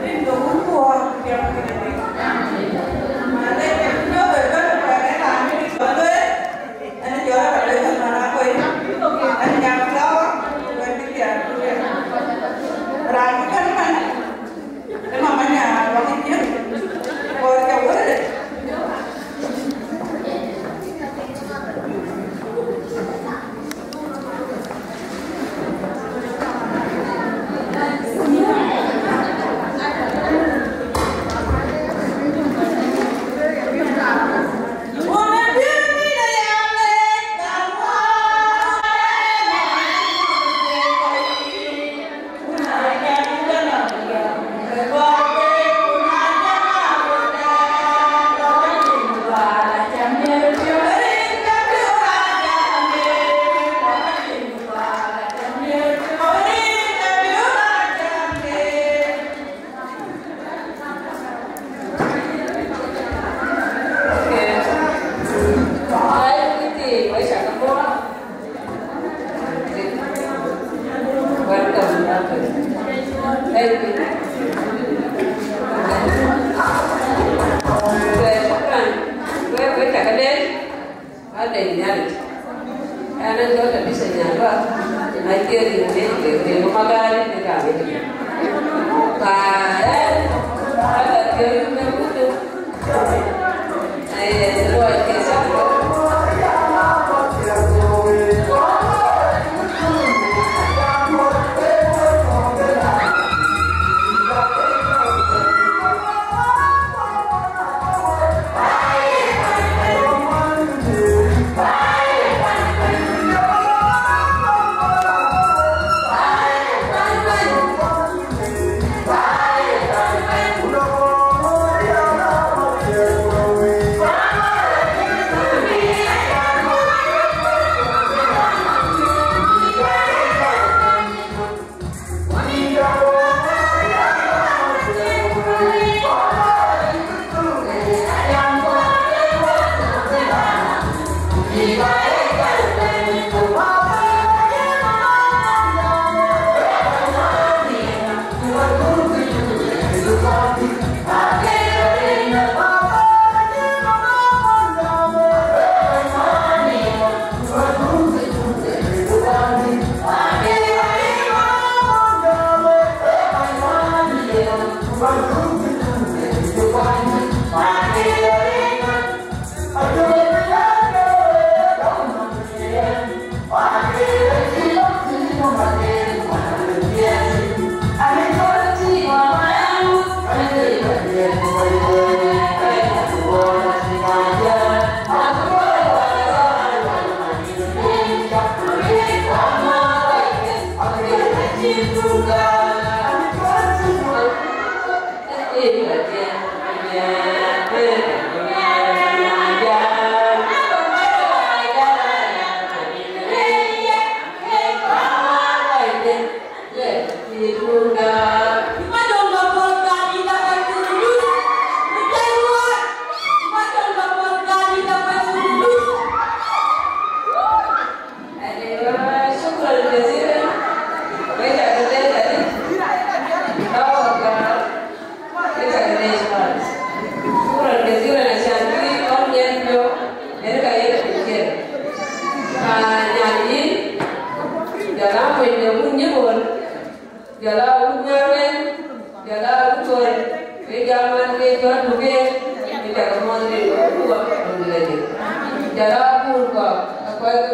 Rin ke wun kuɔɔn jɔŋ ë Nhialic. Amen. Rin ke wun kuɔɔn jɔŋ ë Nhialic. Welcome, welcome. Thank you. Okay, shukran. Wek, wek, cak lɛc. Alɛc Nhialic. Ɛn, ɛn jɔ tɔ bï cï nyan bä. Ai, thiëëk rin, rin, rin, rin, rin, ma gari, rin, rin, rin. Pa, eh, ala thiëëk rin, rin, rin, rin.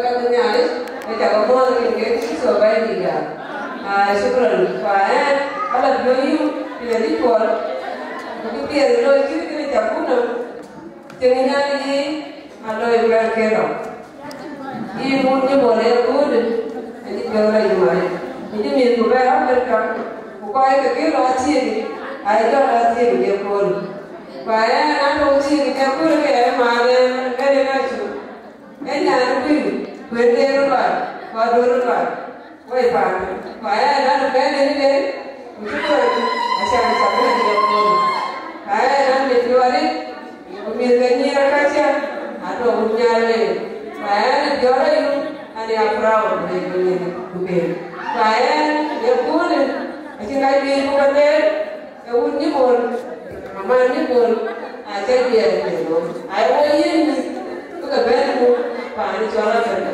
Ka Nhialic, ka cak muɔ̈ɔ̈th rin ke Kërtho Bɛ̈nydït ya. Aa, shukran. Ku ɣɛn, ala piɔ̈u yï, pïïr adï cuɔl. Ku kë piɛth looi cït kënë cak gup nɔm. Cïn Nhialic yï, alooi bï bɛ̈n ke rɔt. Yï mut cï bɔ̈ ë kööldë, acï piɔ̈u rɔt yï mari. Yï cï mïthku bɛ̈n Africa, ku kɔc ke kë lɔ thiëëk, ayï jɔ lɔ thiëëk ë kööl. Ku ɣɛn, an, tɔ̈ thiëëk ë kööl ke ë maan ë bɛ̈n ë Kërtho. Ee nyan kuïn, kuën de röt lual, ku aduɔ̈r röt lual, woi paan. Ku aya nɔn bɛ̈n en den, ku cï kɔc, acan cak bï nyan jɔ kuɔn. Ku aya nɔn mit piɔ̈ɔ̈th, ku mïth ke nyïïr akacä, atɔ̈ wut nyaar wei. Ku aya nɔn jɔl ayum, an ya proud de ku nyin ku ben. Ku aya nɔn ye kuɔn, acïn ka juëc ku ka ler, Ke wun nyibool, aman nyibool, acä biɛɛr në ŋö? Ai, wo yen mïth, bï ke bɛ̈n muk paan cɔl Africa.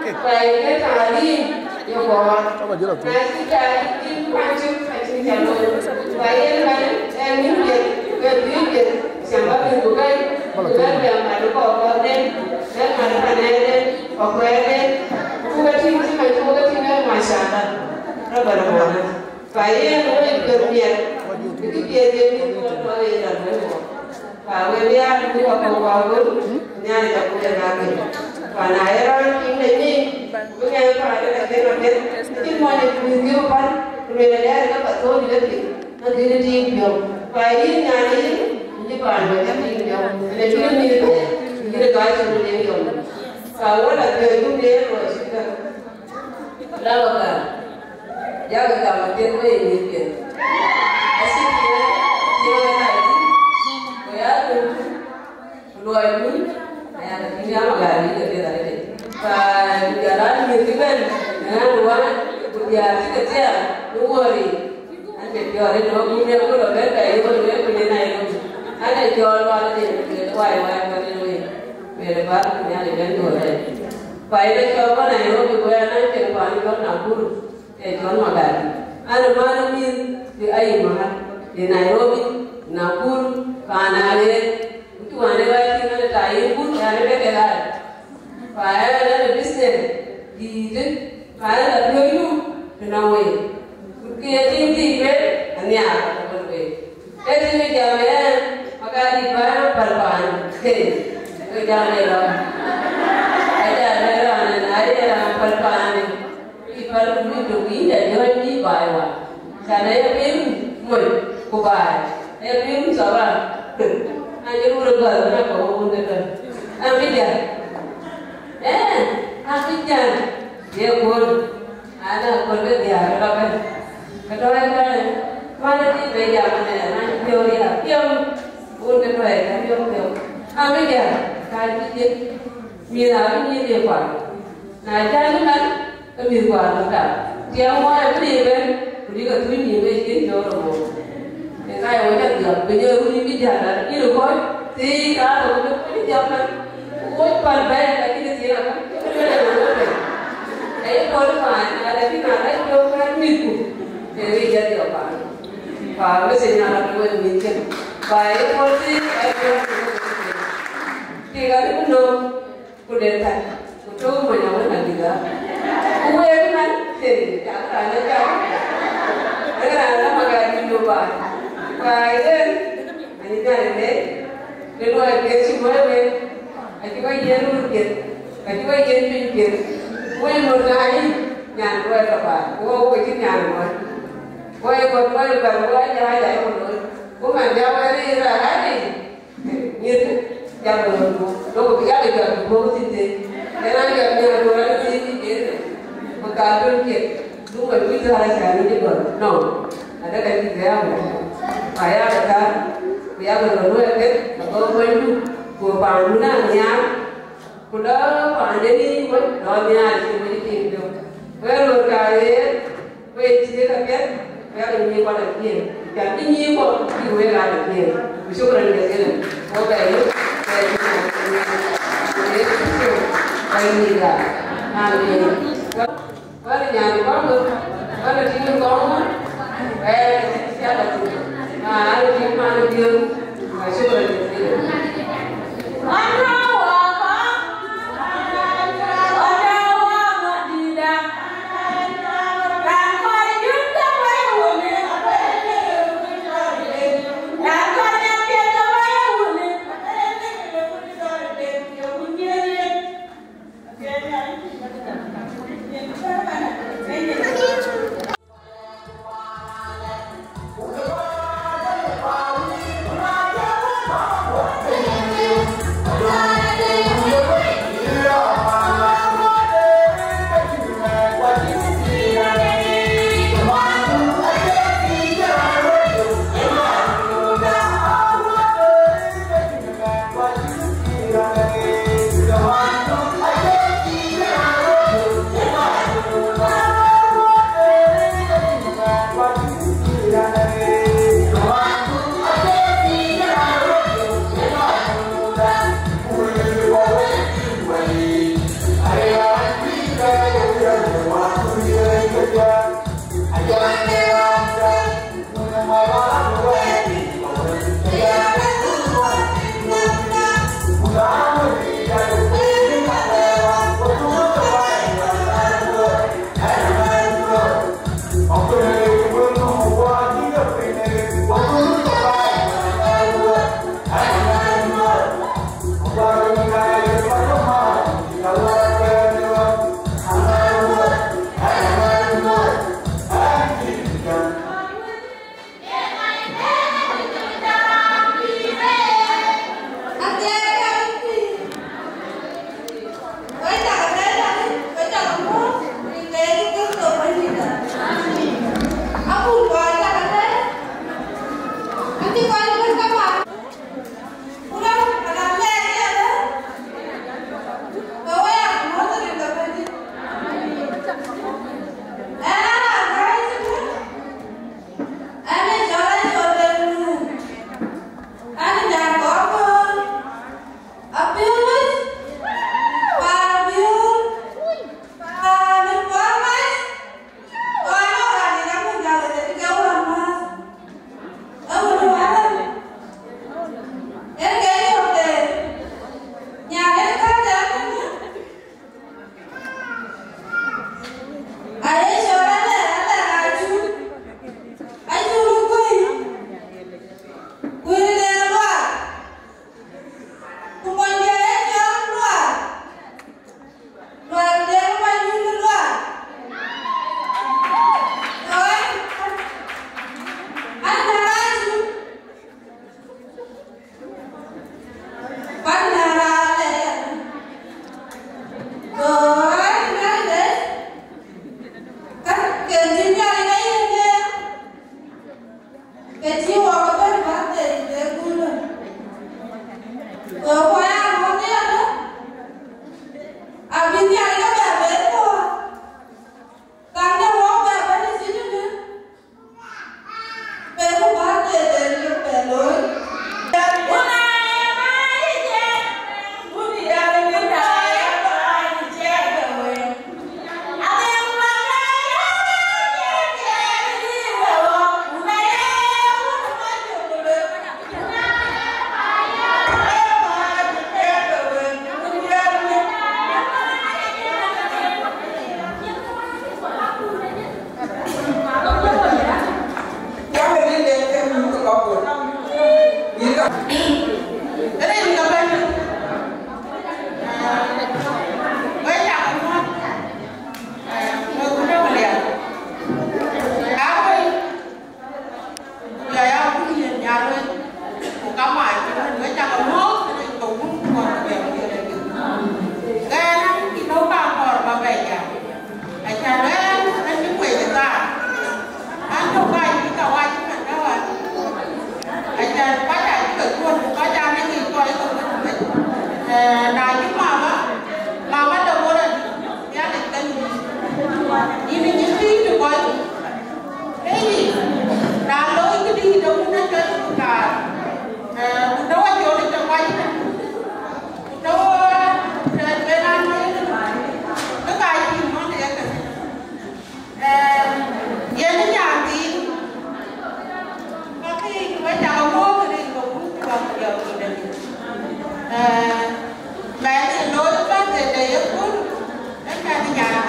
Ku ai, ke taalim ye kɔɔr. Na cï taalim kuany cök, acïn cä looi. Ku ai, yen man, ɛn mïth biɛt, ke dhuëëŋ biɛt, cam bä mïthku bɛ̈n, ku bɛ̈n bɛ̈n mat kɔɔr kɔɔrden, bɛ̈n mat panɛɛrden, kɔkuɛɛrden, ku ke tïŋ cï man cï wo ke tïŋ ë mashallah. Rabbana maana. Ku yen wec piɔ̈ɔ̈th miɛt, bï kë piɛth yen bï tuɔɔl tuɔɔl yen rɔt wek mɔ̈u. Ku wek bï aa bï wä kɔ̈u wä wöl, Nhialic abï wek aa gël. Ku na ye raan tiiŋ de nyin, ku bï ŋɛk paande la gën abël, acïn mɔny ë kuur thiëëu päl, ku lueel ë lɛɛr ë ke ka thööc ë ke piŋ, ke gën ë tiiŋ piɔ̈u. Ku yïn nyan yïn, yïn cï paan bɛ̈n ë tiiŋ piɔ̈u, ënë cïn mïth bɛ̈n, yïn ë gɔc cïn ë yom. Ku wä la piɔ̈ɔ̈c yum de yen luɔi cït käk. Lawäga, yak gam apiɛth wei ë mïth piɛth. Acïn piɛth, piɛth ë rac thïn, ku ya döŋ, ku luɔi kun, aya ke tïŋ ya magar bï ke piɛth arëët. Ka ku jɔl a mïth cï bɛ̈n, ënɔɔnë wään, ku diäär cï ke thiaak, ku wuɔɔr yiic. An, ke piɔ̈ɔ̈th ënɔɔnë, ku miɛt ku lɔ bɛ̈n ka ye wën wek ku ye Nairobi. An, ee cɔɔl lual ëdï, ku lueel wai wai wän ënɔɔnë. Wël ë bäk Nhialic bɛ̈n duɔ̈ɔ̈r rɛɛc. Ku ayï cɔl bɔ̈ Nairobi, ku ɣɛn an, cïn kuan cɔl Nakuru, ee cɔl Magadi. An, ë man ë mïth bï ayï mahal, ë Nairobi, Nakuru, paan aɣeer. Ku cï wään ë wɛ̈ɛ̈t tïŋ an, ë ta yïn but, an, ë bɛ̈n kek ɣaac. Ku ɣɛn an, ë business dïïtë, ku ɣɛn la piööcë nu të nɔŋ wei. Ku kë ye tïŋ dhil bɛ̈n, anhiaar ëbɛ̈n wei. Ee tïŋ ë jam ë ɣɛn, Magadi bä päl paan, hey, ke jam ë lɔ. Ajam ë raan, na ye raan päl paan, bï päl ku bï tök yïn, ajɔ̈ɔ̈ny bï baai wään. Can aye piŋ moc ku baai, aye piŋ thaba. An cï run ë gɔl, na kɔ̈u wun ke tɔ̈. An bï jam. Ee, an bï jam. Ye kuɔn. Ana kɔn ke diäär ë lɔ bɛ̈n. Ke tɔ̈ ëtɛ̈ɛ̈n, man ë dït bɛ jam ënɛn, an, piɔ̈u ya piɔ̈u, wun ke tɔ̈ ëtɛ̈ɛ̈n piɔ̈u piɔ̈u. An bï jam, ka cï jëk, mïth abï nyin ye kuan. Na cän ëmɛn, ke mïth kuan lɔ tak. Tiɛɛm wään abï dït bɛ̈n, ku dï ke thuc nyin ke cïn piɔ̈u rɔt mɔ̈u. Ë ka ye wec adhiɔp, bï jɔ run yï bï jäl, an, yïn ë kɔc, thiëëc aa thok, bï kuc jɔk man, ku wec päl bɛ̈ɛ̈i, ka cïn thiëëc akäŋ, ke bï lɔ wek bɛ̈ɛ̈i. Aye pɔ̈l paan, na lɛ̈k yïn, na lɛ̈k jɔk man mïthku, ke ɣic adhiɔp paan. Pa message na lɔ wek mïthken. Pa ye pɔ̈l thiëëc, aye jɔk man mïthken. Tik adï ku nɔm, Ku le thar, ku tɔ̈u mony awën adï ɣa. Ku wëëu man, hey, cak raan acak. Ee raan la Magadi lo baai. Baai yen, anï jal ë lɛc, ke luɔi piɛth cï wëëu wëëu. Acï wek yiɛ̈n röör piɛth, acï wek yiɛ̈n piny piɛth. Wëëu mony na yï, nyan luɔi ka baai. Ku wok ke cïn nyan luɔi. Wëëu kɔ̈k luɔi bɛ̈n, wëëu ajak ajak ku looi. Ku man jam wëëu rëër raan adï. Nyith, jam ë ɣöt guöp, duökï bï yak ë jɔt guöp thïn thïn. Yen an, jɔt nhial duöör an, thïn thïn thïn. Ku ka duöny kiɛt, duökï wïc dhäär acan wïc ë gɔl. No. Adek ayï bï yak ë. Ka yak ë thar, ku yak ë ɣöt wɛɛr kek, abä kuanydu, ku paandu na nhiaar. Ku lɔ paanden ë wec, lɔ nhiaar cï wec tim piɔ̈u. Wek röör ka ɣeer, wek cï ka piɛth, wek ë nyïïn kɔn apiɛth. Can bï nyïïn kɔn, bï wek aa apiɛth. Ku shukran jazilan. Wo bɛ yök, bɛ yök, bɛ yök, bɛ yök. Amin. Wala nyan kɔn wek, wala tiŋ kɔn wek, eh, ka cï piath athïn. Ma, ala tiŋ man ë biöök, ka shukran jazilan. Wala waka, wala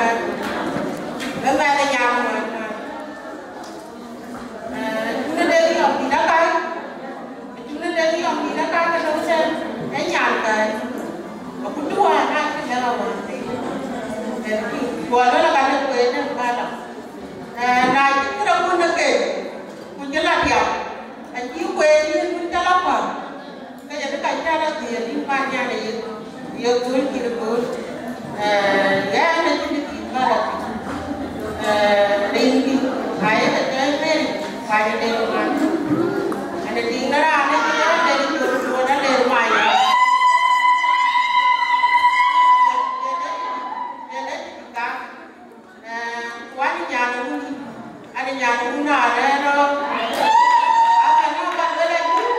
Ë mɛn ë nyan ë mɔny ŋuan. Ee, cunë de yɔm dït aka, cunë de yɔm dït aka ke döŋ tɛ̈n, ë nyan kɛ̈ɛ̈c. Akut cï wään na cï lɛ̈k awään thïn. Ee, cuɔl wël aka dek kueen ë bäla. Ee, na cï këdë kun ë ke, ku cï la diäk, acï kueen yïn kun cä la päl. Ke jɔ bï ka cä rɔt dhiëëth yïn pan nyan ë yïk, yök dhuöny cït ë kööl. Ee, ɣɛn acïn dït bä rɔt thïn. Ee, rin dït, aye ke cɔɔl Mary, ku aye ler man. Ɛn ë tiŋ de raan ë cï rɔt ler col duɔ̈ɔ̈t aler man. Yen ë, yen ë cï bï gam. Ee, ku an nyan wun, an nyan wun arɛ̈ɛ̈r rɔt. Aka na ka luel a yïn,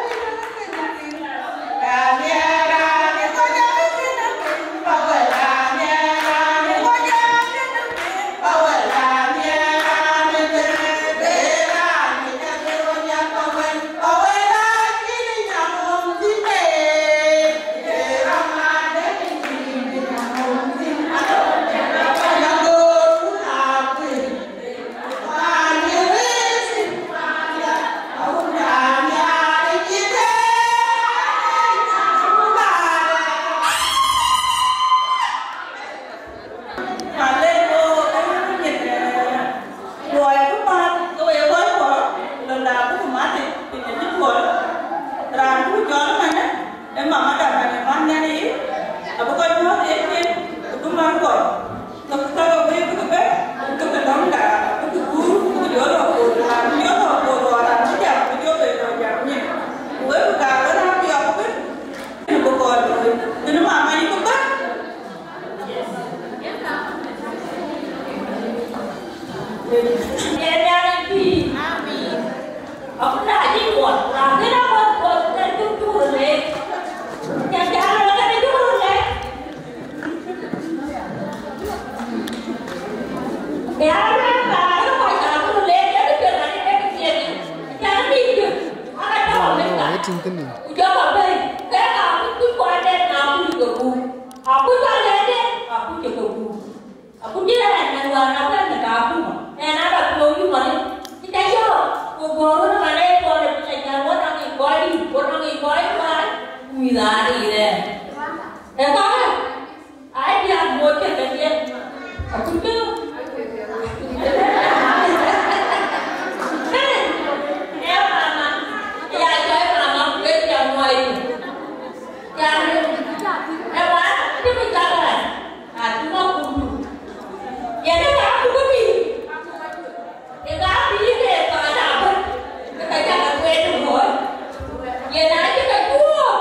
Luɔi bï mat ke we kɔc kuɔ, lon da buk mat piny acï tuɔl. Raan buk cɔl ëmënë, ë mama da man ë man nɛn yic, abï kɔc nyuɔ̈th ë cin, ku bï man kuɔ. Ke ke ke wëi bïk bɛ̈n, ke ke lɔ̈ŋda, bïk guur, bïk jɔ lɔ koor, raan bï jɔ lɔ koor, raan bï jam, bï jɔ ben lɔ jam nyin. Ku wek bï kaar wën aa biɔɔk bï, bï kɔc looi. Kënë mama yï bï bɛ̈n. Ë tïŋ kënë. Akuc ba lɛ̈k den, akuc ke guur. Akuc bï raan mɛn wään abɛ̈n në ka akuma. Ɛn aba tuɔɔk yï mɔni, cï ca yɔ̈ɔ̈k, ku gɔ̈ɔ̈r wën ëmɛn ë kɔn ë cä jäl wä nɔŋ yic kɔc dït, wä nɔŋ yic kɔc kuaar, ku mïth aa dït ë. Ë kɔ̈kë, aa diäk muɔc cï ke diɛt. Akuc bï. Kënë, ë mama, ya jɔ ë mama, ku ë diäk muɔc. Yan, ë wään, cï bï cak rac. Atïŋ akumdu. Yen ë ka buk bï. Ë ka bï ke paan abä. Ke ka cak akueet ë ŋoot. Yen acï ke tuɔɔk.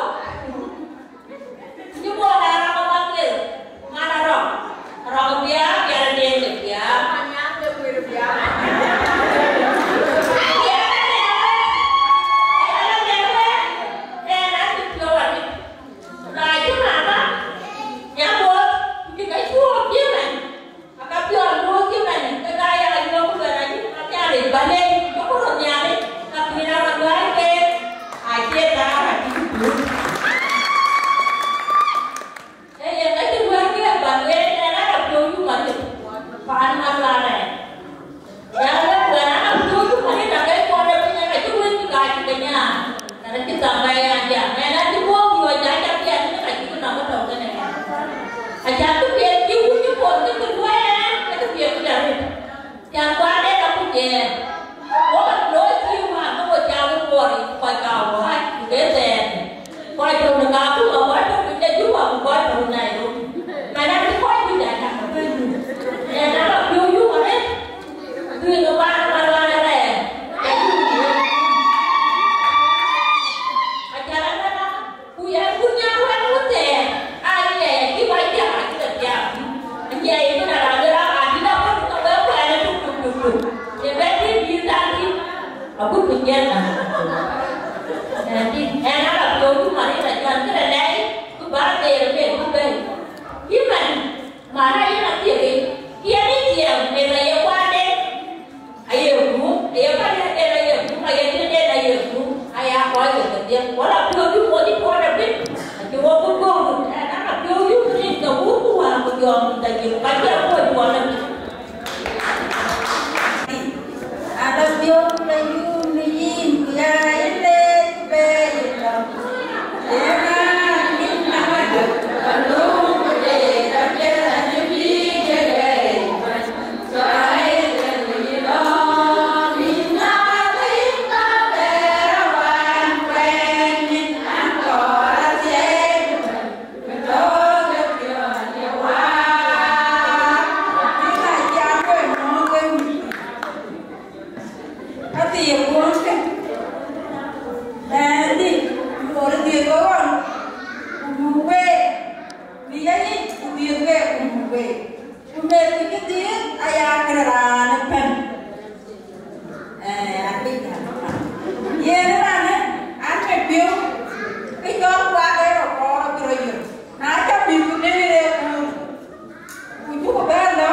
Ee, ku cï dhiëëth aya kënë raan ëbɛ̈n. Ee, abï yen raan ë an, ke piɔ̈u, ke jɔl kuak ë rɔt kɔɔr abï rɔt yök. Na cä bï ku dënë ë kuur, ku cuk bɛ̈n lɔ,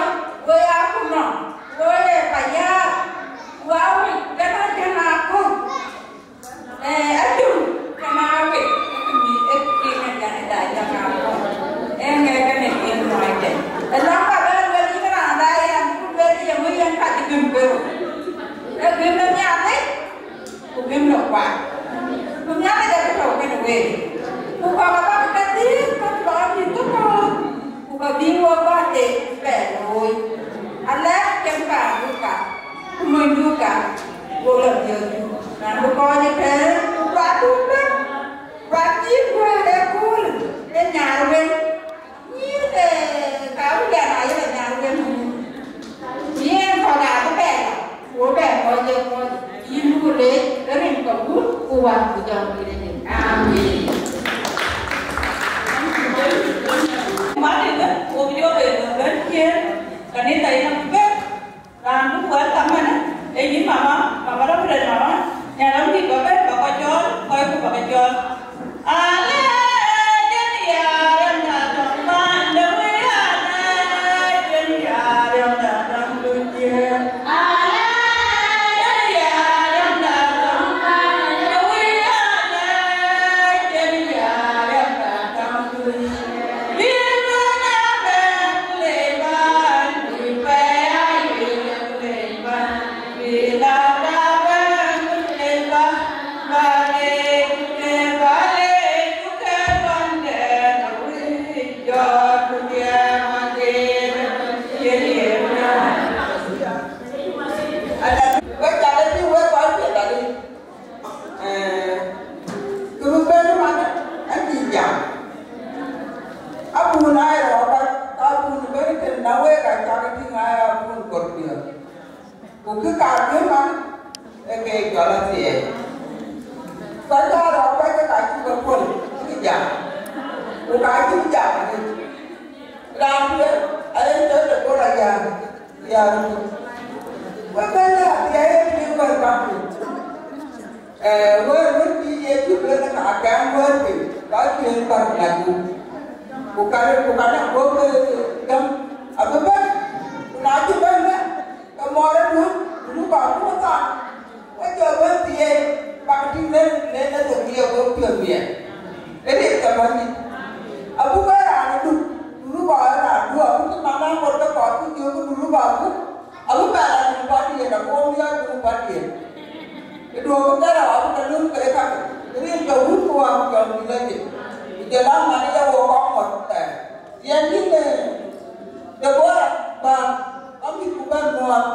we aa ku nɔm, we ye payäär, ku aa wec kën a kën a kɔ̈k. Ee, acïn kën a wek, ee, kë mïth, ee, kë kën a jam ë daai jam a kɔ̈k. Ee, ŋɛk kën ee kën nuɔɔc tɛ̈n. Ë lɔ̈ŋ ka bɛ̈n wek yïn raan daai yɛn, ku lueel ye ŋö yɛn ka cï gëm kërou. Ee gëm de Nhialic, ku gëm de kuat. Ku Nhialic abï tɔ̈u kënë week. Ku kɔ̈k abäk ke dhil ke lɔ mïth ke kɔ̈k. Ku ka bï wok bä tek bɛ looi. Alɛ̈k cïn paandu ka, ku monydu ka, wo lɔ piɔ̈ɔ̈thdu. Raan bï kɔc ëtɛ̈ɛ̈n, ku kuatdu ëbɛ̈n, kuat yïn guëër ë kööl, ë nyar wën. Nyïïr ke ka wïc an, ayek ë nyar wën. Yen kɔc abï bɛ lɔ, ku bɛ kɔc ë kɔc. Yïn ku leec rin ke Wun ku Wät ku Jɔŋdït Lajik. Amen. Martin, wo bï jɔ ben ben kier, kanitha yen bï ben. Raan bï welcome ënë, ee yïn mama, mama Reverend mama, nyan rɔm dït ba ben, ba kɔc cɔɔl, kɔc ku ba ke cɔɔl. Ee, kë bï bɛ̈n ëmën, ë kï jam. Abun aa rɔɔk, abun bɛ̈n tën na wek, acäk tïŋ aa abun kɔ̈k piɔ̈ɔ̈th. Ku kë ka bï man, ee ke jɔl athiɛɛi. Kɔc ka rɔɔk kɔc ke ka cï ke puɔ̈l, cï jam. Ku ka cï jam arëët. Raan duëër, aye tɔ̈ de bɔ̈ rɔt yäär, yäär. Wek bɛ̈n la, bï aye tïŋ wɛ̈t bäk. Ee, wɛ̈t wën bï Yecu lueel ka gɛm wɛ̈t piny, ka cïn bäk la gup. Ku ka, ku ka na gup, ee, gäm, abï bɛ̈n. Ku na cï bɛ̈n bɛ̈n, ke mɔɔr ë duɔ̈n, ku bä ku thaar. Wek jɔ bɛ̈n thiëëc, bäk tïŋ lël, lël ë thok ye wek piɔ̈ɔ̈th miɛt. Ë rik ke bäny. Abuk ë raan ë duk, ku bä ë raan duɔ̈ɔ̈r, ku cï man ë ŋot ke kɔɔr, ku jɔ ku duru bä ku. Abï bɛ raan ë duk bä diëër, ago miɔɔc duk bä diëër. Ë duɔ̈ɔ̈r ku bɛ raan abï ke löŋ ke kakë. Rin ke wun ku wä ku jɔ ku lëc. Ku jɔ la man ë ye wo kɔŋ ŋot ë. Yɛn yïn, ee, Debora, bä, bä mïth ku bɛ̈n muɔɔth.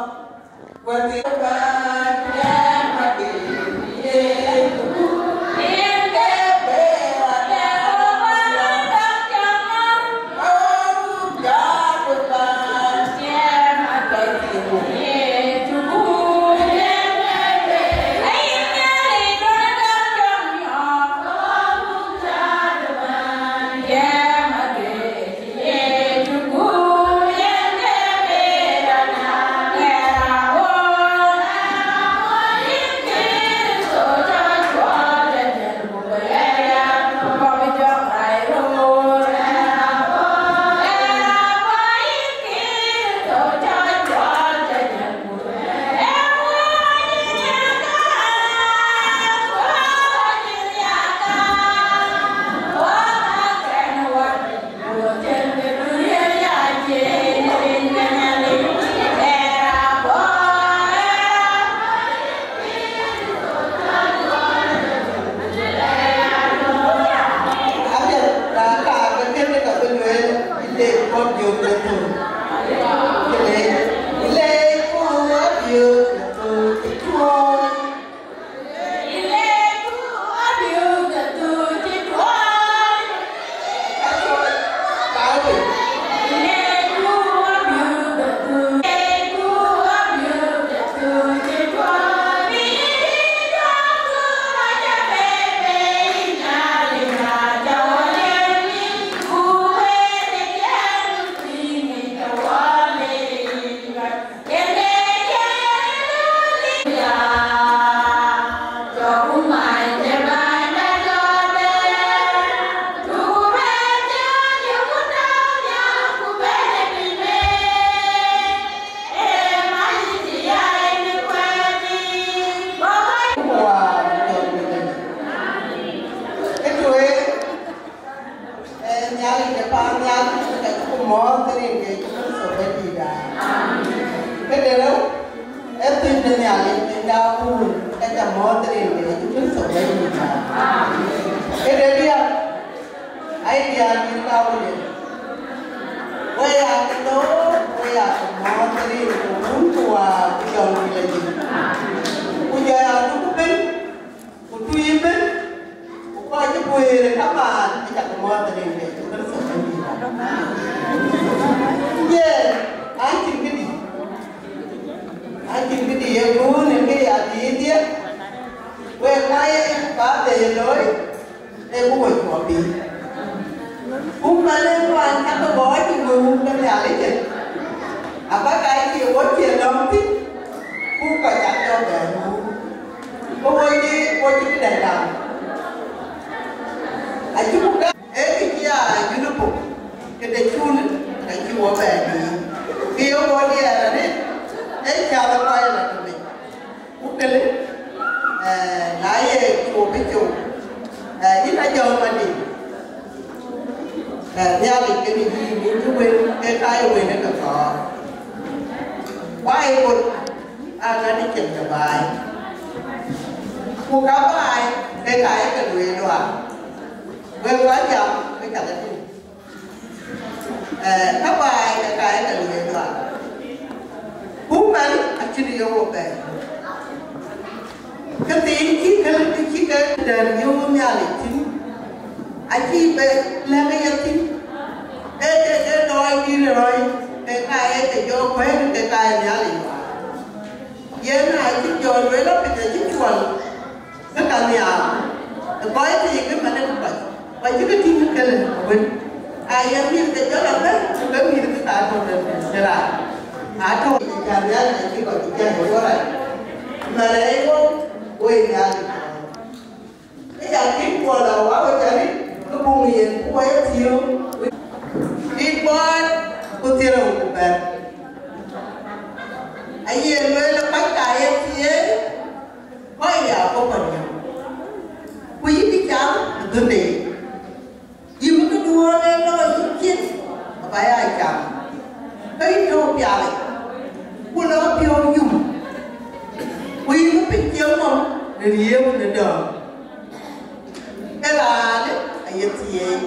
Rin Daawun, ka ca mɔ̈ɔ̈th rin de Yecu Kërtho Bɛ̈nydït. Këde diäk, ai diäär rin Daawun, we ya ke loor, we ya ke mɔ̈ɔ̈th rin de Wun ku Wät ku Jɔŋdït Lajik. Ku jɔ ya duk ëbën, ku tui ëbën, ku kɔc cï guëër ë kamaan, aca ke mɔ̈ɔ̈th rin de Yecu Kërtho Bɛ̈nydït. Yen, an cïn këdï. Acïn këdï ye guun ë ke ya dhiëëth ye, wek ka ye ba de ye looi, ee ku we cuɔ piny. Ku man ë ruan ka ke bɔ̈ acï we wun ke Nhialic ë, aba ka cie wo cie lɔ̈ŋ thïn, ku kɔc cak jɔ bɛ̈ɛ̈r wun. Ku wo cï, wo cï këdɛ̈ lam. Acï ku ka ee kë cï ya yunipok, këde cul, ka cï wo bɛ̈ɛ̈r yiic. Kë ye wo diɛɛr arëët, ee cath ë kɔc la tëmec. Ku këlë, eh, na ye cop bï cop, eh, yïn a jɔ̈ɔ̈k madï, eh, Nhialic kën yïn, yïn cï wël, ke ka ye wël ë ke kɔɔr. Ku aa ye bot, aa ŋa dï cem ke baai. Ku ka baai, ke ka ye ke lueel luaak. Wek kɔc jam, ke cak ë tïŋ. Eh, ka baai ke ka ye ke lueel luaak. Ku man acïn ye wo bɛ̈ɛ̈i. Këthiin cï ke, cï ke dɛ̈t yöök Nhialic thïn, acï bɛ lɛ̈k ë ye thïn. Ee ke, ke dɔɔc dït ë rɔ̈c, ke ka ye ke jɔ kuɛ̈ɛ̈t, ke ka ye Nhialic luaak. Yen acï jɔ lueel apith acï cuɔl. Ke ka nhiaar, ë kɔc thiik ëmën ë kɔc, kɔc cï ke tïŋ këlë wën. Aa ye mïth ke jɔl abɛ̈n, ku ke mïth ke ka tɔ̈ de, de raan. Aa tɔ̈, cä Nhialic acï kɔc cï cä ye wɔ rac. Mɛn ë ye wɔ, woi Nhialic. Ë ya kïn kuɔl a wa we cä rit, ke buŋ yen, ku wa ye thiöök. Rit bɔɔr, ku thiërou ku bɛ̈t. Aye lueel ë kɔc ka ye thiëëc, kɔc ya kɔ̈k panyam, ku yïn bï cam ë dhöndë yic. Yïn bï këduɔ̈ɔ̈n ë lɔ yïn cin, aba ya cam, ke yïn tɔ̈u pial yic, ku lɔ piɔ̈u yum, ku yïn bï piny cieŋ nɔm në riëëu në dɔ̈ɔ̈r. Ke raanë aye thiëëc,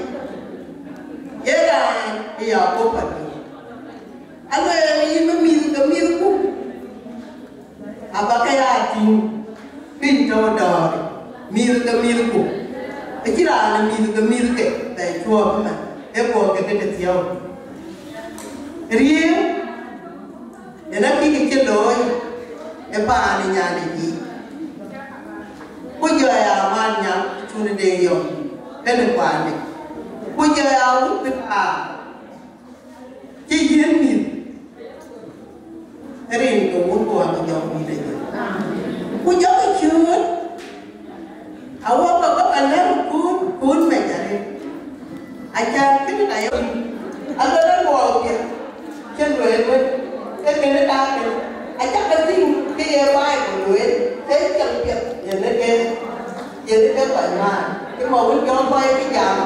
ye raan ë ya kɔ̈k panyam. Alueel yïn bï mïth ke mïthku, aba ke ya tïŋ piny tɔ̈u dɔ̈ɔ̈r, mïth ke mïthku. Acïn raan ë mïth ke mïthke bɛ cuɔɔp ëmën, ee guɔ ke këde thiɔ̈u. Riëëu, yen akï ke cï looi ë paan ë nyan ë yic. Ku jɔ ya man nyan cun ë de yɔm, kënë kuande. Ku jɔ ya wut bï paan. Cï yiën mïth, rin ke wun ku wa ke jɔk mïth ë jɔk. Ku jɔkï cööt, awɔk ke bä ke lɛ̈k kun, kun mec arëët. Acan kënë ka ye wïc, aluel ë luɔɔk piɛth, cï lueel wën, ke kënë ka kënë. Acä ke tïŋ kë ye Baibul lueel, ee cäŋ piɛth yen ë ke. Yen ke kɔc maan, cï ma wun jɔŋ kɔc kë jam,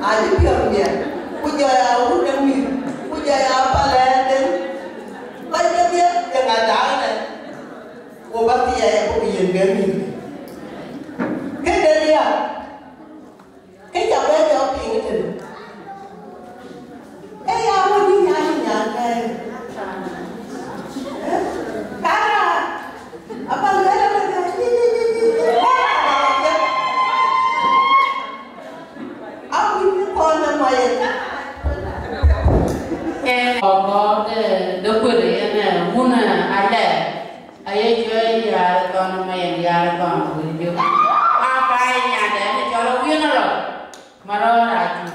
acï piɔ̈ɔ̈th miɛt, ku jɔ ya wun de mïth, ku jɔ ya pal ëëtden. Kɔc kedhie ye ŋa daai nɛn, wo bä thiɛɛi, ku yen ke mïth. Këde diäk, kë ca bɛ jɔ piŋ tënë. Ee ya wun nyan nyan kɛɛr. Kara, abä lɛ̈k abä lɛ̈k. Ee, ee, kɔɔr de, de kuël yen, ee, wun, ee, alɛɛr. Aye cuɛ̈ɛ̈r yäär ë thɔn ë mayen, yäär ë thɔn ë wël jök. Aa ka ye nyandɛ në cɔl awiën alɔ, marɔɔr aa cuk.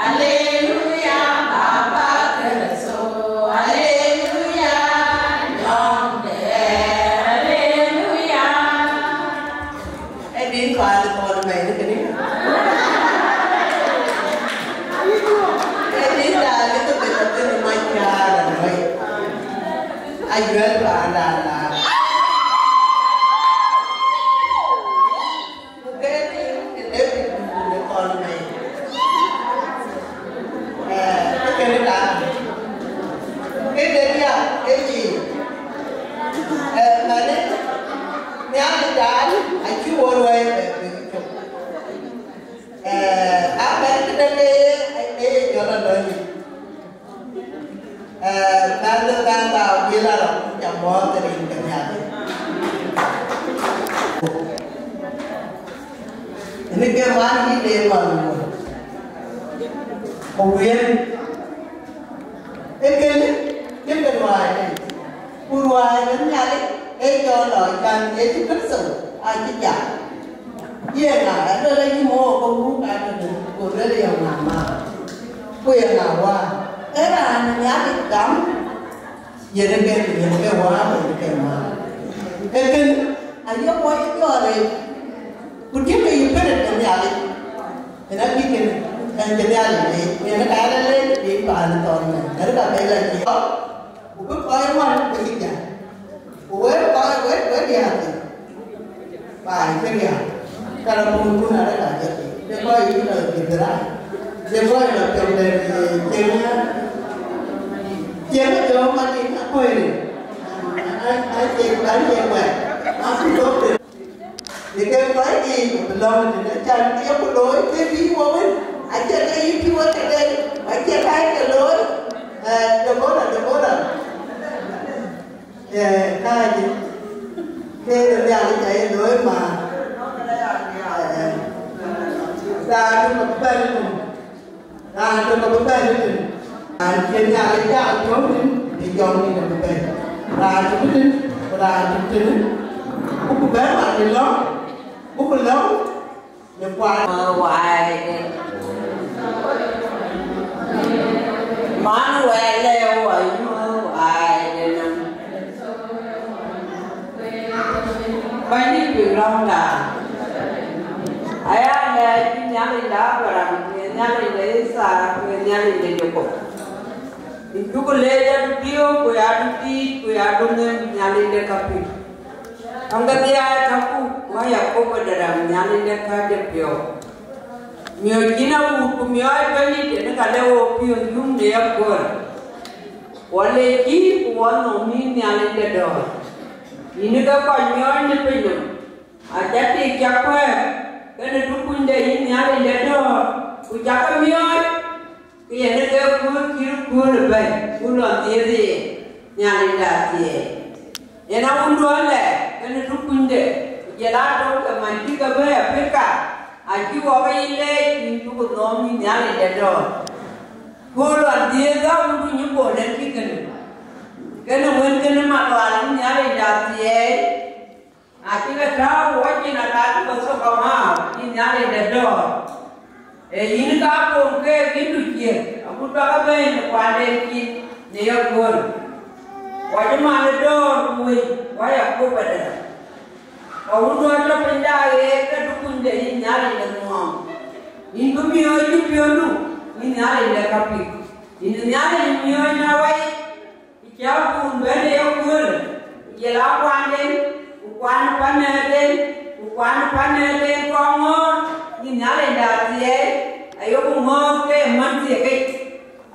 Aleluya, Baba Kërtho, aleluya, Nyɔŋdɛ̈, aleluya, Ajuɛl paanda la. Ku ke ke David ku ne kɔn mei. Eh, ke ke da. Ke de ya ke yi. Eh, mane, Nhialic daal acï wo ruai bɛ bï cök. Eh, a bɛ̈n këde ke ye, ke ye jɔl alɔny. Eh, bɛ̈n de bɛ̈n ba wël arɔ̈, ca mɔ̈ɔ̈th rin ke Nhialic. Ënë ke man yï de man wɔ. Ku wël, ee kënë, kënë ruääi de. Ku ruääi de Nhialic, ee jɔl lɔ, can Yecu Kërtho, acï jam. Ye ŋa, aluel ayï mook ke wun ka tëde, ku luel ye ŋa ma, ku ye ŋa wäär? Ee raan ë Nhialic gam, yen ë gɛ̈t, yen ë ke wäär, yen ë ke ma. Ee kënë, aye wɔ ye jɔɔr ë, ku tiëŋkï yï kënë ë Nhialic. Yen abï kënë, ɛn cï Nhialic leec, ku yen ë ka rɛl leec, bï paan thɔn mɛn, yen ë ka bɛ la cï. Ku bï kɔc ŋuan bï cï jam. Ku wek kɔc, wek, wek diäär thïn, baai cï riääk, ka rɔt muk kun arëk ajɔt, de kɔc yï lɔ Jithrai, de kɔc lɔ piɔ̈u de cieŋ, cieŋ jɔ Madïŋ akuëëri, an, an, an, cieŋ, an, cieŋ wɛ̈ɛ̈t, an, ku lok de. Ye ke kɔc yiic ku bï lɔ̈ŋ tënë, can ye ku looi ke bï wɔ wën, acie ke yï bï wɔ tëde, acie ka ye ke looi, eh, Debora, Debora. Eh, kääc, ke de Nhialic aye looi ma, eh, raan tök abï bɛ̈n ëtën, raan tök abï bɛ̈n ëtën. Raan cïn Nhialic jam cök thïn, ë jɔŋdït abï bɛ̈n. Raan tök thïn, ku raan tök thïn, ku bï bɛ̈n mat ë lɔ̈ŋ, ku bï lɔ̈ŋ në kuat. Wide. Man wɛɛr lɛ wɔ nyuɔɔth wide nɔm. Bɛ̈nydït bï lɔ̈ŋda. Aya lɛɛc bï Nhialic de Abaram, ku ye Nhialic de Yithak, ku ye Nhialic de Jakop. Yïn cuk leec adu piɔ̈u, ku ya adu tiit, ku ya adu ŋëm, Nhialic de käpïïr. Käŋ ke dhiaai käkku, ku Yakop de ram, Nhialic de käde piɔ̈u. Miɔɔc yïn awut, ku miɔɔc Bɛ̈nydït, yen ka le wo piɔ̈ɔ̈th yum në yaköl. Wɔ leec yïn, ku wɔ nhom yïn, Nhialic de dɔ̈ɔ̈r. Yïn ke kɔc miɔɔc në pinynɔm. Aca tik ca kuɛɛr, kenë dukunyde yïn Nhialic de dɔ̈ɔ̈r, ku ca ke miɔɔc, ke yen ke kuöör cït kuöör ë bɛ̈ny, ku lɔ dhiëëth ye Nhialic de athiɛɛi. Yen awundu alɛ, kenë dukunyde, ku jɔl aa tɔ̈u ke man cï ke bɛ̈ɛ̈i apïïrka, acï wɔ ke yï leec, yïn cuk nhom yïn Nhialic de dɔ̈ɔ̈r. Ku lɔ dhiëëth awundu nyï bol en cï kënë, kenë wën kenë Malual yïn Nhialic de athiɛɛi. Acï ke tääu wɔ cin alaat ke thok amääu, yïn Nhialic de dɔ̈ɔ̈r. Ee yïn ka pom keek yïn du ciëk, agut bä ke bɛ̈ɛ̈i në kuanden cin në yaköl. Wɔ cï man ë dɔ̈ɔ̈r ku wëi, wɔ ya kup adɛ̈. Ka wun duɔ̈ɔ̈r tɔ piny de aɣeer ke dukunyde yïn Nhialic de ŋuɔɔm. Yïn bï miɔɔc cï piɔ̈ndu, yïn Nhialic de käpïïr. Yïn Nhialic miɔɔc na wai. Ku cä kuun bɛ̈n ë yaköl, ku jɔl aa kuanden, ku kuan ë panɛɛrden, ku kuan ë panɛɛrden kɔŋ ŋɔ̈ɔ̈r, yïn Nhialic de athiɛɛi, ayeku ŋɔ̈ɔ̈th ke ë män thiekic.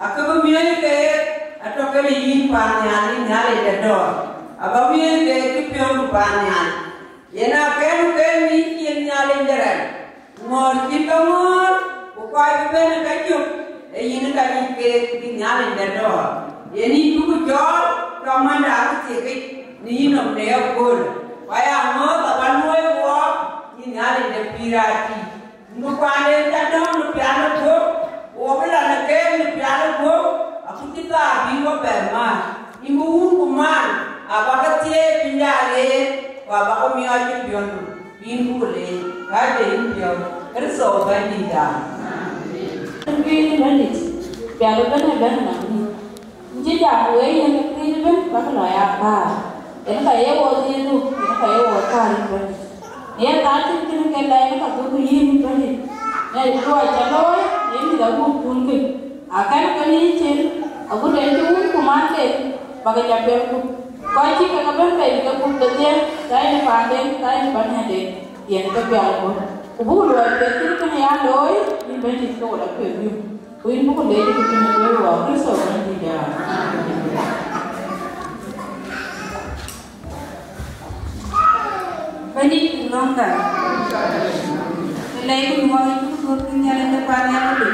Akë bï miɔɔc keek atɔ̈ kenë yïn paannhial, yïn Nhialic de dɔ̈ɔ̈r, abä miɔɔc keek cï piɔ̈ndu paannhial. Yen akɛ̈n ke mïth cïn Nhialic de rɛ̈m, ŋɔ̈ɔ̈r cït ke ŋɔ̈ɔ̈r, ku kɔc bï bɛ̈n ë kecök, ee yïn ka ŋic keek, yïn Nhialic de dɔ̈ɔ̈r. Yen yïn cuk cɔɔl tɔ mända akëthiekic në yïnɔm në yaköl. Ku aya ŋɔ̈ɔ̈th abä luɔ̈i wɔɔk, yïn Nhialic de pïïr aa tïc. Yïn bï kuanden cä dɔ̈ŋ në pial ë guöp, ku wɔ bï lɔ në keek në pial ë guöp, aku cï thaar bï wɔ bɛ määr. Yïn bï wun ku man abä ke thieei piny de aɣeer, ku abä ke miɔɔc cï piɔ̈ndu. Yïn ku leec, ka de yïn piɔ̈u, Kërtho Bɛ̈nydïïtda. Bï Bɛ̈nydït, pial ëbɛ̈n ëbɛ̈n nɔm yïn. Yïn cï jam wei yen ke Kërtho ëbɛ̈n, bäk lɔ ya päär. Yen ka ye wɔ dhiëëthdu, yen ka ye wɔ päär yïn Bɛ̈nydït. Yen ka tïŋ kënë ke la yen ka dhuk yïn Bɛ̈nydït. Yen tuɔɔc ca looi, yen mïth agup kun kï. Akɛ̈n ke yïn cin, agut en cï wun ku man kek, bäk ca piɛl gup. Kɔc cï kek bɛ̈n bei ke gup kedhie, thaai në paanden, thaai në bänɛden, yen ke pial ëbɔ̈. Ku buk luɔi piɛth cït kënë ya looi, yïn Bɛ̈nydït ke wo la piɔ̈ɔ̈th yum. Ku yïn buk leec ku tïŋ ë luɔi wɔ Kërtho Bɛ̈nydït. Amen. Bɛ̈nydït, lɔ̈ŋda, të lɛc ku luɔi cuk dhuɔ̈k Nhialic de paannhial ëbɛ̈n,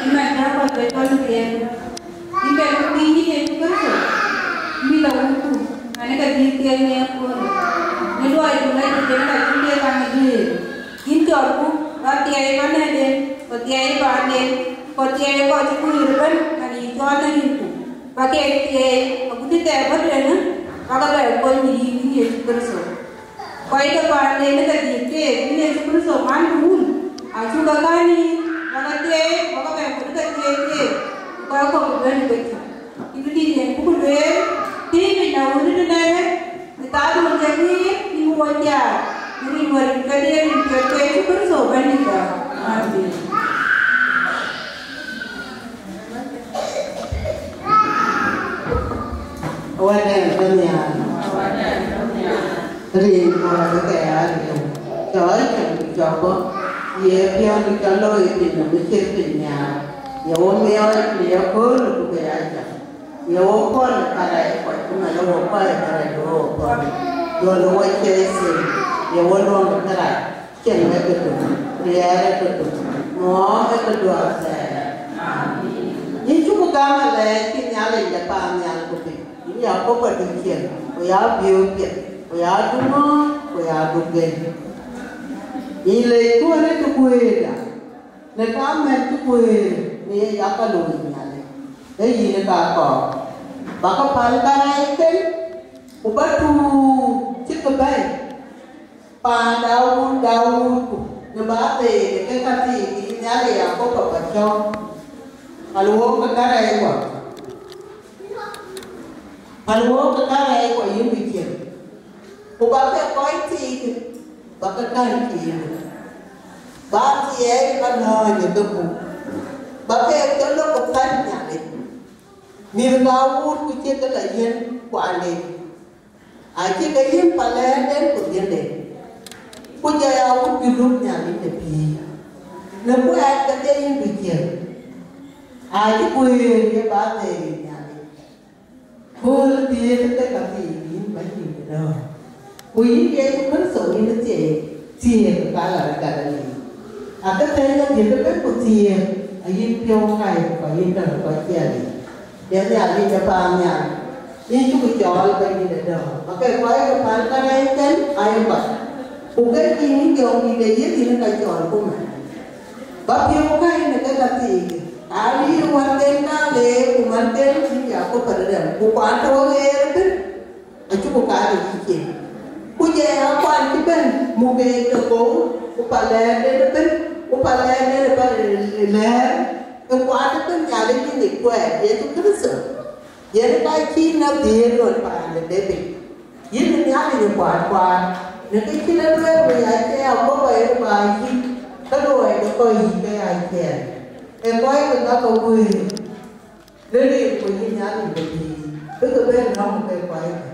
yïn mɛt däk kɔc bï tɔ̈ në riɛl. Yïn bɛ ke piny yïn Yecu Kërtho, yïn la wutku, man ë ka dhil thiëëk në ëköölë. Në luɔidu lɛc ku jël ka cïn ke kaŋ ë duëër. Yïn cɔlku, ba thiɛɛi bänɛden, ku thiɛɛi paanden, ku thiɛɛi kɔc cï guiir ëbɛ̈n, man yï cɔɔl në rinku. Ba keek thiɛɛi, agut thɛɛr bɔ̈ tënë, ba ke bɛ kony në yïn, yïn Yecu Kërtho. Kɔc ke paanden ë ke dhiëth keek, yïn Yecu Kërtho, man ku wun, acuk ke kän yïn, ba ke thiɛɛi, ba ke bɛ kut ke thiëëk keek, ku kɔc kɔ̈k bï bɛ̈n ë kecä. Yïn bï dït yen buk lueel, pïïr piny na wun ë tënɛɛnë, në thaadun cä guiir, yïn bï wo thiaak, në rin wär rin kedhie rin piɛth ke Yecu Kërtho Bɛ̈nydïtda. Amen. Awɛ̈t ë nhial. Rin kɔc ke ya riëëu. Cɔɔc cäŋ ku cɔk bɔ̈. Ye piɔ̈n cä looi piny nɔm ë ciët piny nhial. Ye wo miɔɔc në ye kööl ku ke ya cäŋ. Ye wo pɔ̈l ë karɛc kɔc ku man ë wo kɔc ë karɛc wo pɔ̈l. Duɔl wo cie thïn. Ye wo luɔŋ ë kërac. Cieŋ ë këdu, riɛɛr ë këdu, nuɔɔm ë këdu athɛɛr. Amen. Yïn cuk gam alɛɛc cï Nhialic de paannhial ku piny, yïn ya kɔ̈k adu cieŋ, ku ya biëëu piɛth, ku ya du ŋɔ̈ɔ̈th, ku ya du gël. Yïn lec kuöör ë të guëërda, në ka mɛ̈t cï guëër, në ye yak looi Nhialic, ee yïn ë ka kɔɔr. Ba ke päl karɛc ken, ku ba tuur cï ke bɛ̈i. Paan Dawud, Dawud ku në ba theek ke ka thiik, yïn Nhialic Yakoba ba cɔ̈k. Päl wook ke karɛc kua. Päl wook ke karɛc kua yïn bï cieŋ. Ku ba ke kɔc thiik, ba ke kän thiik. Ba thiɛɛi ba lɔ̈ɔ̈ny ë ke buk. Ba ke ke lok ë päl Nhialic. Mïth Dawud ku cï ke la yiɛ̈n kuande. Acï ke yiën palɛɛrden ku dhiënden, ku jɔ ya wut bï luk Nhialic de pïïr. Në kuɛɛt kedhie yïn bï ciëŋ, acï guëër ye ba theek Nhialic. Kööl dhiëëth ke ka thiik yïn Bɛ̈nydït de dɔ̈ɔ̈r. Ku yïn Yecu Kërtho yïn ë thiëëk, thiëëk ka la rɛ̈t Galili. Akë thëëny adhiëth ëbɛ̈n ku thiëëk, ayïn piɔ̈u kai ku ayïn tɔ̈ në kɔc ciɛɛlic. Yen Nhialic de paannhial, yïn cuk cɔɔl Bɛ̈nydït de dɔ̈ɔ̈r, ba ke kɔc ke päl karɛc ken ayï kɔc. Ku ke yïn Jɔŋdït de yiëth yïn ka cɔɔl ku mɛn. Ba piɔ̈u kai në ke ka thiik, aa yï wärken ka leer ku märken cï Yakoba rɛ̈m, ku kuan tɔ̈ wek ɣeer ëbën. Acuk kaar ë yï cieŋ. Ku jɔ ya kuan cï bɛ̈n muk keek ke kɔ̈u, ku palɛɛrden ëbën, ku palɛɛrden ë pa lɛɛr, ë kuat ëbën Nhialic yïn ë kuɛɛr Yecu Kërtho. Yen ka cï nadhir lon paan de Debit. Yïn ë Nhialic ë kuat kuat, në kë cïn ë lueel ku ya cï Yakoba yen ba yïk, ke luɔi de kɔc yïk ke ya ciɛɛn. Ee kɔc ke ŋa ke guëër. Në rin ku yïn Nhialic de pïïr, bï ke bɛ̈n nɔ̈k ke kɔc kë.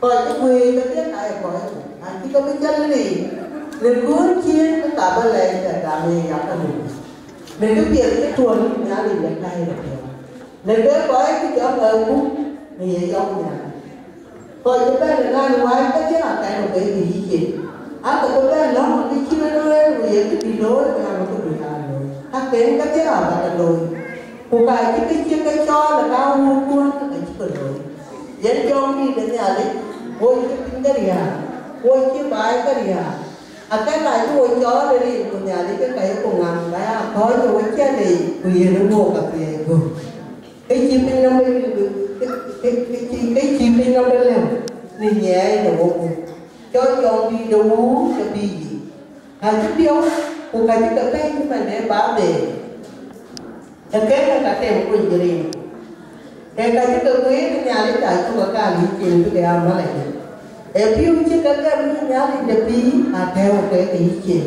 Kɔc cï guëër kedhie ka ye kɔc kë, acï ke bï jal rin. Në kööl ciëën ke ka bï lɛc ke gam ye yak alööm. Në kë piɛth cï tuɔ̈l yïn Nhialic de käi de piɔ̈u. Në ke kɔc cï jɔk ɣɛɛr gup në ye yɔm Nhialic. Kɔc cï bɛ̈n ë ŋan wääc kedhie akɛn ke bï yï cieŋ. Aa ke bï bɛ̈n lɔ̈ŋ ke cïn ë lueel ku ye kë bï looi, ku ya ke bï aa looi. Ka ken kedhie aa ba ke looi. Ku ka cï ke cï ke cɔɔl ë ka wuur kuɔ̈n ke cï ke looi. Yen Jɔŋdït de Nhialic, wo cï piny ke riääk, wo cï baai ke riääk. Akɛn ka cï wo cɔɔl ë rin ku Nhialic ke ka ye ku ŋaŋ, ka ya kɔ̈ɔ̈c ë wo ciɛɛlic, ku yen ë wook apiɛth guöp. Ke cï piny nɔm bï, ke, ke, ke cï, ke cï piny nɔm bï lëu në nyiɛɛi në wok gup. Cɔl Jɔŋdït de wuur ke bï yic. Ka cï piɔ̈u, ku ka cï ke pɛ̈i cï mɛn de ba bɛɛr. Ee kek ka tem kuc rin. Ke ka cï ke guiir Nhialic, acuk ke kaar yï cieŋ bï ke aa malec. Ee piɔ̈u cï ke gɛm yï Nhialic de pïïr, atɛ̈ɛ̈u ke ke yï cieŋ.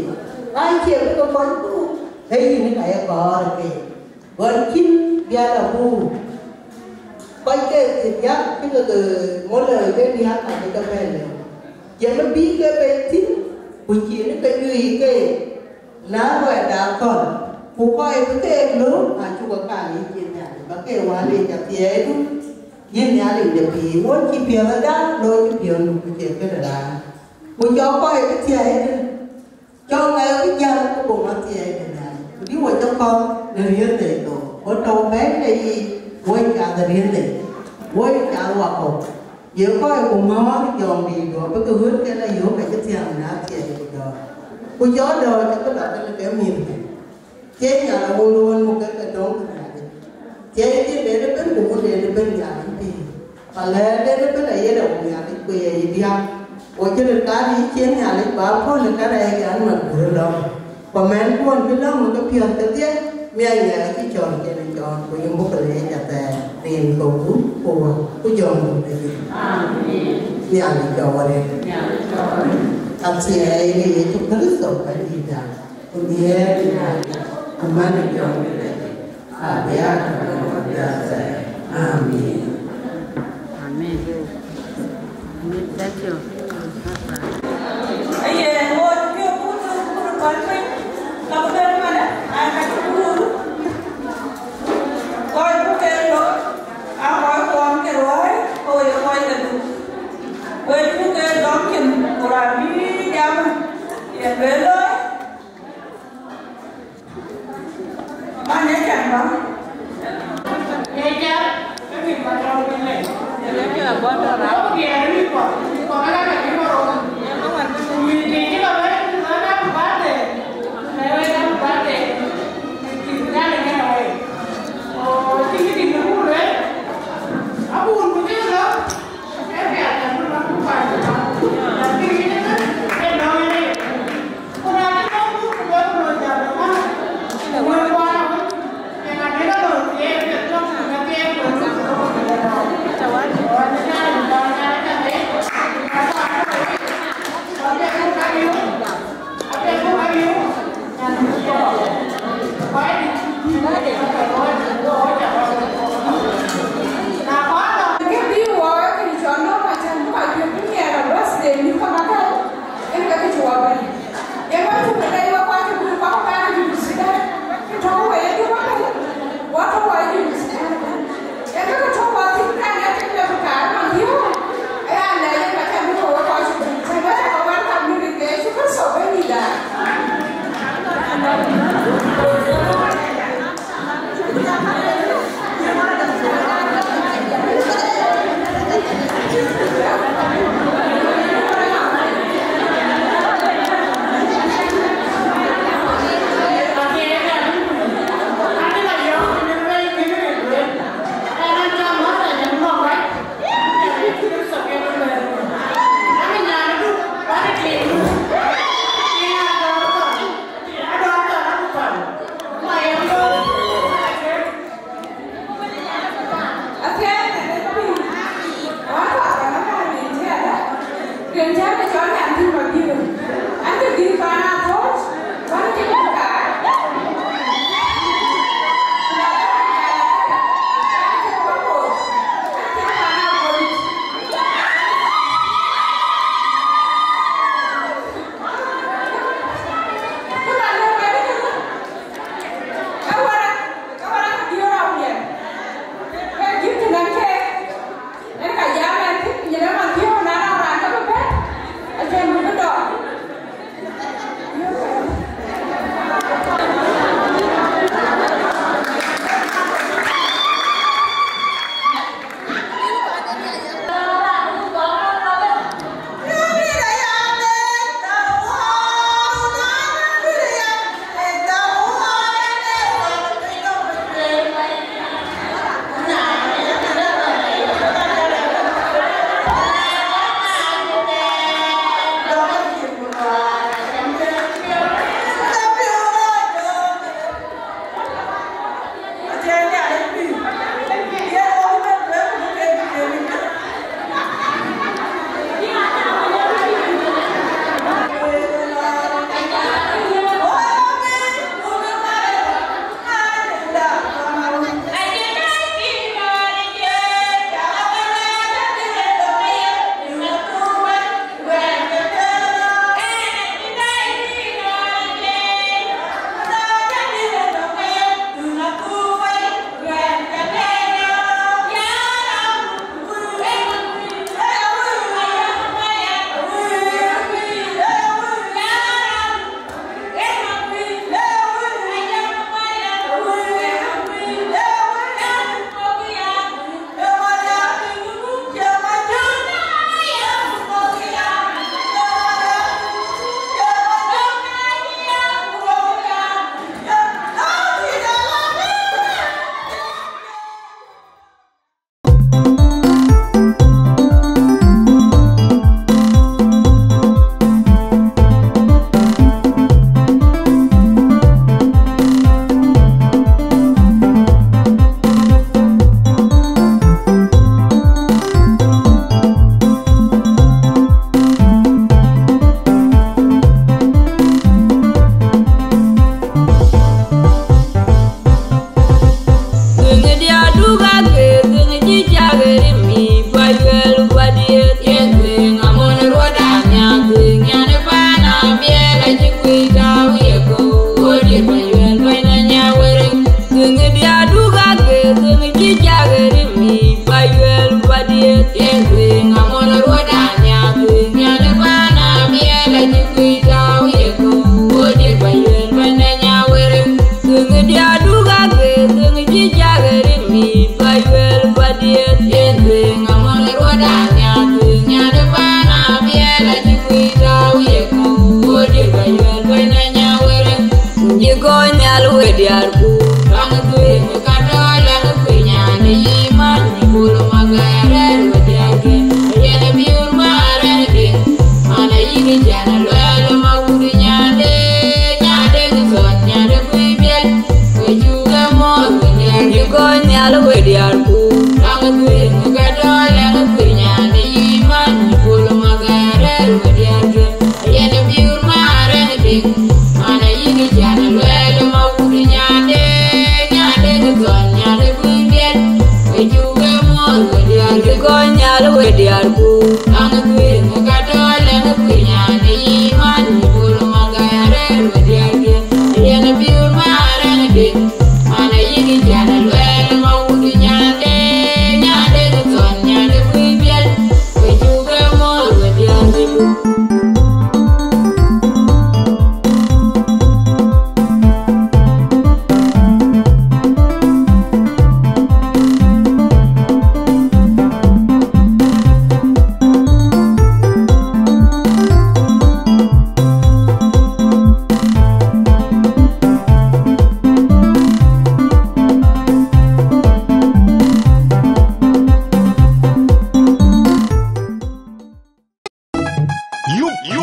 Aa cie bï ke kɔc guur, ee yïn ka ye kɔɔr ke. Ɣɔn cïn bial abur. Kɔc ke thiëëc diäk cï ke ke mɔ̈l ke diäk ka ke ke bɛ̈ɛ̈r lëu. Yen bï ke bei thïn, ku cïn ke juëc ke na ruɛɛtda thɔ̈n, ku kɔc bï keek lööm acuk ke kaŋ yic cïn Nhialic, ba ke wään yic athiɛɛidu, yïn Nhialic de pïïr, wɔ cï piɛth ada, lɔ cï piɔ̈ndu ku cie këde raan. Ku cɔk kɔc bï thiɛɛi ëtënë, cɔk ŋɛk bï jäl ke bɔ̈ athiɛɛi de Nhialic, ku dï wɔ cɔk kɔ̈th në riëëth de thou, ku tɔ̈u bɛ̈ɛ̈i de yic, wɔ cath riëëth de, wɔ cath wakɔ̈u. Ye kɔc ku ŋɔ̈ɔ̈r jɔŋdït duɔ̈p bï ke ɣöt ke la yök acï thiäŋ në athiɛɛi ku dɔ̈ɔ̈r. Ku jɔ dɔ̈ɔ̈r cï bï lɔ tënë ke mïthkë. Thiëëc Nhialic wun wun muk ke ke tɔ̈u ke Nhialic. Thiëëc cïn den ëbën ku wun den ëbën Nhialic pïïr. Ku lɛ̈ɛ̈r den ëbën aye rɛ̈u Nhialic ku ye yï diäk. Ku cïn rin kat yï cïn Nhialic ba puɔ̈l ë karɛc an, mat bï röt lɔ̈ŋ. Ku mɛnhkuɔn cï lɔ̈ŋ ke piɔ̈ɔ̈th kedhie, miac ŋɛk acï cɔl cïn ë cɔɔl, ku yïn buk leec athɛɛr rin thou ku wä ku jɔŋdu de yic. Amen. Nhialic jɔk arëët. Nhialic jɔk arëët. Athiɛɛi ke Yecu Kërtho Bɛ̈nydïtda, ku diɛɛr de Nhialic, ku man ë jɔŋdu de yic, abï aa tɔ̈ në ɣɔn bï athɛɛr. Amen. Amen. Amen. Thank you. Aye, ŋoot piɔ̈u ku thök ku röt päl piny, ka bï bɛ̈n ëmënë, an, ka cï kuur. Kɔc bï ke lɔ, aa kɔc kuɔn ke ruääi, ke we ye kɔc ke dhuk. Wek bï ke dɔm cin, ku raan bï jam, yen bï looi.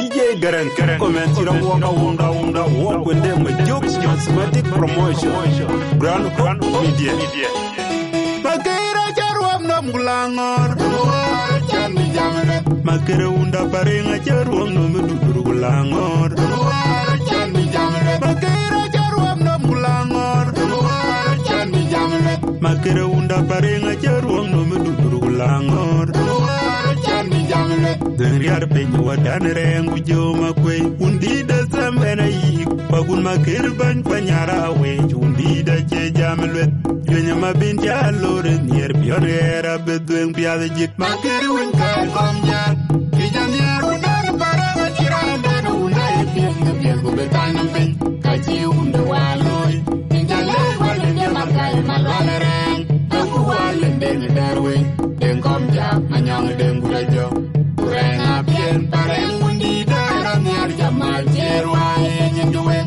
D J Garang, Garang, comment, ira waka wunda wunda, walk with them with Jokes Cosmetic Promotion, Grand Grand Media. Makera charuam nom gulangor, makera unda paringa charuam nom dudur gulangor, makera charuam nom gulangor, makera unda paringa charuam nom dudur gulangor. Dhen riar piny wadan rɛɛŋ ku jö makuei. Wun dït de thɛm ɛn ayïk, pa gun makër bäny pa nyar awec. Wun dït acie jam lueth, juëny ma bin ca lor nhiër piɔ̈n ɣɛɛr abï dhuëëŋ piath jik. Makër wun kääc kɔm jääk, kï jam nhiaar ku dɛn parë ma cï raan dɛn wun dai piɛth në piɛth ku bï thany piny. Ka cï wun de wa looi, tin ca lɛ̈k wal de ma kai ma lual rɛɛŋ. Aku wal de dɛr wei, den kɔm jääk ma nyɔŋ den gula jɔ. Kurɛŋ apiɛn parɛŋ wun dït dɛɛr amiar jamal cier waai nyin duwen.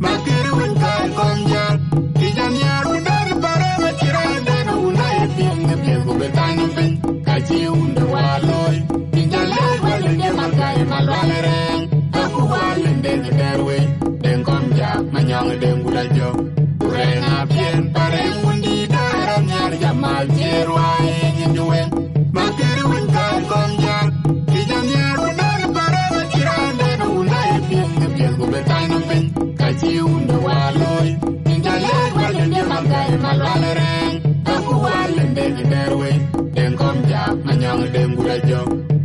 Makër wun kääc kɔm jääk, kï jam nhiaar wun dɛn parɛŋ acï raan dɛn wun dai piɛth në piɛth ku bï thany piny. Ka cï wun de wa looi, tin ca lɛ̈k wal de ma kai ma lual rɛɛŋ. Aku wal de dɛr wei, den kɔm jääk ma nyɔŋ den gula jɔ. Kurɛŋ apiɛn parɛŋ wun dït dɛɛr amiar jamal cier waai nyin duwen. Makër wun kääc kɔm jääk, kï jam nhiaar wun dɛn parɛŋ acï raan dɛn wun dai piɛth në piɛth ku bï thany piny. Ka cï wun de wa looi, tin ca lɛ̈k wal de ma kai ma lual rɛɛŋ. Aku wal de dɛr wei, den kɔm jääk ma nyɔŋ den gula jɔ.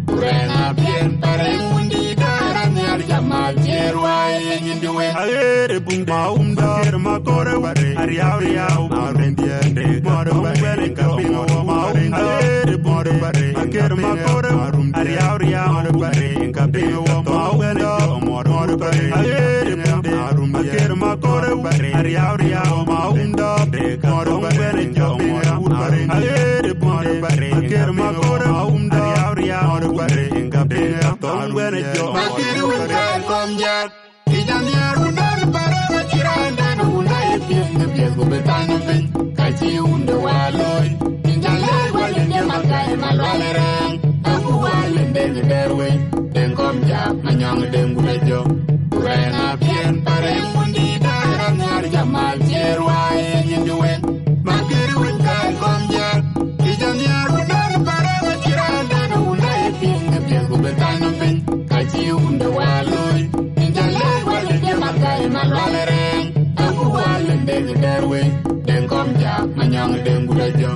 Kurɛŋ apiɛn parɛŋ wun dït dɛɛr amiar jamal cier waai nyin duwen. Aɣeer ë buŋ de maum dɔ̈ɔ̈r ma kɔɔr ë ware. Ariau riau ma rum diɛɛr de mɔɔr ë ware ka piŋ wɔ maum dɔ̈ɔ̈r. Aɣeer ë buŋ de ware ma kër ma kɔɔr ë ware. Ariau riau ma rum diɛɛr de ka piŋ wɔ maum dɔ̈ɔ̈r. Mɔɔr ë ware. Aɣeer ë buŋ de ma kër ma kɔɔr ë ware. Ariau riau ma rum dɔ̈ɔ̈r de ka mɔɔr ë ware. Aɣeer ë buŋ de ware ma kër ma kɔɔr ë ware. Ariau riau ma rum diɛɛr de ka piŋ wɔ maum dɔ̈ɔ̈r. Makër wun kääc kɔm jääk, kï jam nhiaar wun dɛn parɛŋ acï raan dɛn wun dai piɛth në piɛth ku bï thany piny. Ka cï wun de wa looi, tin ca lɛ̈k wal de ma kai ma lual rɛɛŋ. Aku wal de dɛr wei, den kɔm jääk ma nyɔŋ den gula jɔ. Kurɛŋ apiɛn parɛŋ wun dït dɛɛr amiar jamal cier waai nyin duwen. Makër wun kääc kɔm jääk, kï jam nhiaar wun dɛn parɛŋ acï raan dɛn wun dai piɛth në piɛth ku bï thany piny. Ka cï wun de wa looi, tin ca lɛ̈k wal de ma kai ma lual rɛɛŋ. Aku wal de dɛr wei, den kɔm jääk ma nyɔŋ den gula jɔ.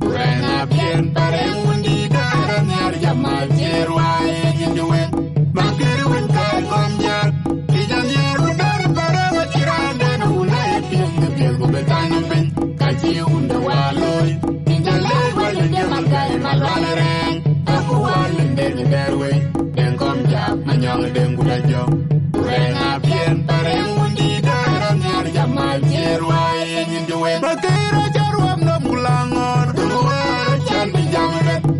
Kurɛŋ apiɛn parɛŋ wun dït dɛɛr amiar jamal cier waai nyin duwen. Makër wun kääc kɔm jääk, kï jam nhiaar wun dɛn parɛŋ acï raan dɛn wun dai piɛth në piɛth ku bï thany piny. Ka cï wun de wa looi, tin ca lɛ̈k wal de ma kai ma lual rɛɛŋ. Aku wal de dɛr wei, den kɔm jääk ma nyɔŋ den gula jɔ. Kurɛŋ apiɛn parɛŋ wun dït dɛɛr amiar jamal cier waai nyin duwen. Makër acaruam nom gulangor,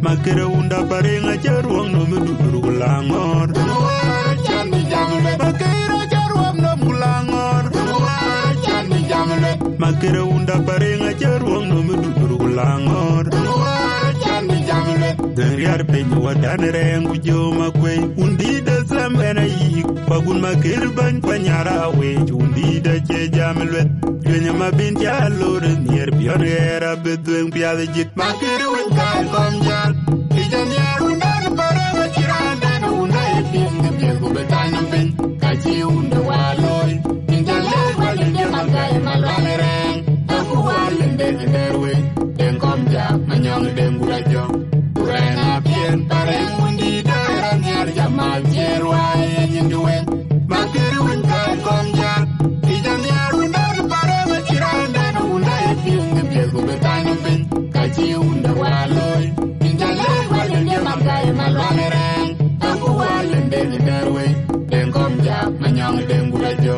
makër wun da parɛŋ acaruam nom dudur gulangor. Makër acaruam nom gulangor, makër wun da parɛŋ acaruam nom dudur gulangor. Dhen riar piny wadan rɛɛŋ ku jö makuei. Wun dït de thɛm ɛn ayïk, pa gun makër bäny pa nyar awec. Wun dït acie jam lueth, juëny ma bin ca lor nhiër piɔ̈n ɣɛɛr abï dhuëëŋ piath jik. Makër wun kääc kɔm jääk, kï jam nhiaar wun dɛn parɛŋ acï raan dɛn wun dai piɛth në piɛth ku bï thany piny. Ka cï wun de wa looi, tin ca lɛ̈k wal de ma kai ma lual rɛɛŋ. Aku wal de dɛr wei, den kɔm jääk ma nyɔŋ den gula jɔ. Kurɛŋ apiɛn parɛŋ wun dït dɛɛr amiar jamal cier waai nyin duwen. Makër wun kääc kɔm jääk, kï jam nhiaar wun dɛn parɛŋ acï raan dɛn wun dai piɛth në piɛth ku bï thany piny. Ka cï wun de wa looi, tin ca lɛ̈k wal de ma kai ma lual rɛɛŋ. Aku wal de dɛr wei, den kɔm jääk ma nyɔŋ den gula jɔ.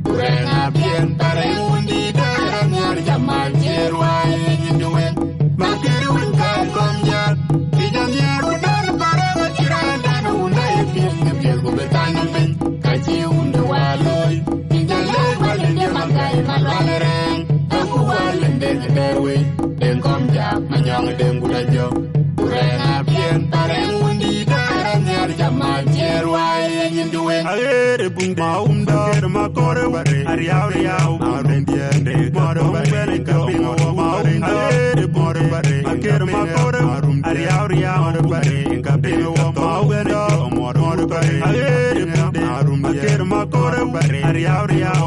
Kurɛŋ apiɛn parɛŋ wun dït dɛɛr amiar jamal cier waai nyin duwen. Makër wun kääc kɔm jääk, kï jam nhiaar wun dɛn parɛŋ acï raan dɛn wun dai piɛth në piɛth ku bï thany piny. Ka cï wun de wa looi, tin ca lɛ̈k wal de ma kai ma lual rɛɛŋ. Aku wal de dɛr wei, den kɔm jääk ma nyɔŋ den gula jɔ. Kurɛŋ apiɛn parɛŋ wun dït dɛɛr amiar jamal cier waai nyin duwen. Aɣeer ë buŋ de ma wum dɔ̈ɔ̈r, aker ma kɔɔr ë bare, ariau riau, ma rum diɛɛr de mɔɔr ë bare, ka piny wɔ ma wum dɔ̈ɔ̈r. Aɣeer ë buŋ de ma kɔɔr ë bare, aker ma kɔɔr ë bare, ariau riau, mɔɔr ë bare, ka piny wɔ ma wum dɔ̈ɔ̈r, mɔɔr ë bare. Aɣeer ë buŋ de ma rum diɛɛr, aker ma kɔɔr ë bare, ariau riau,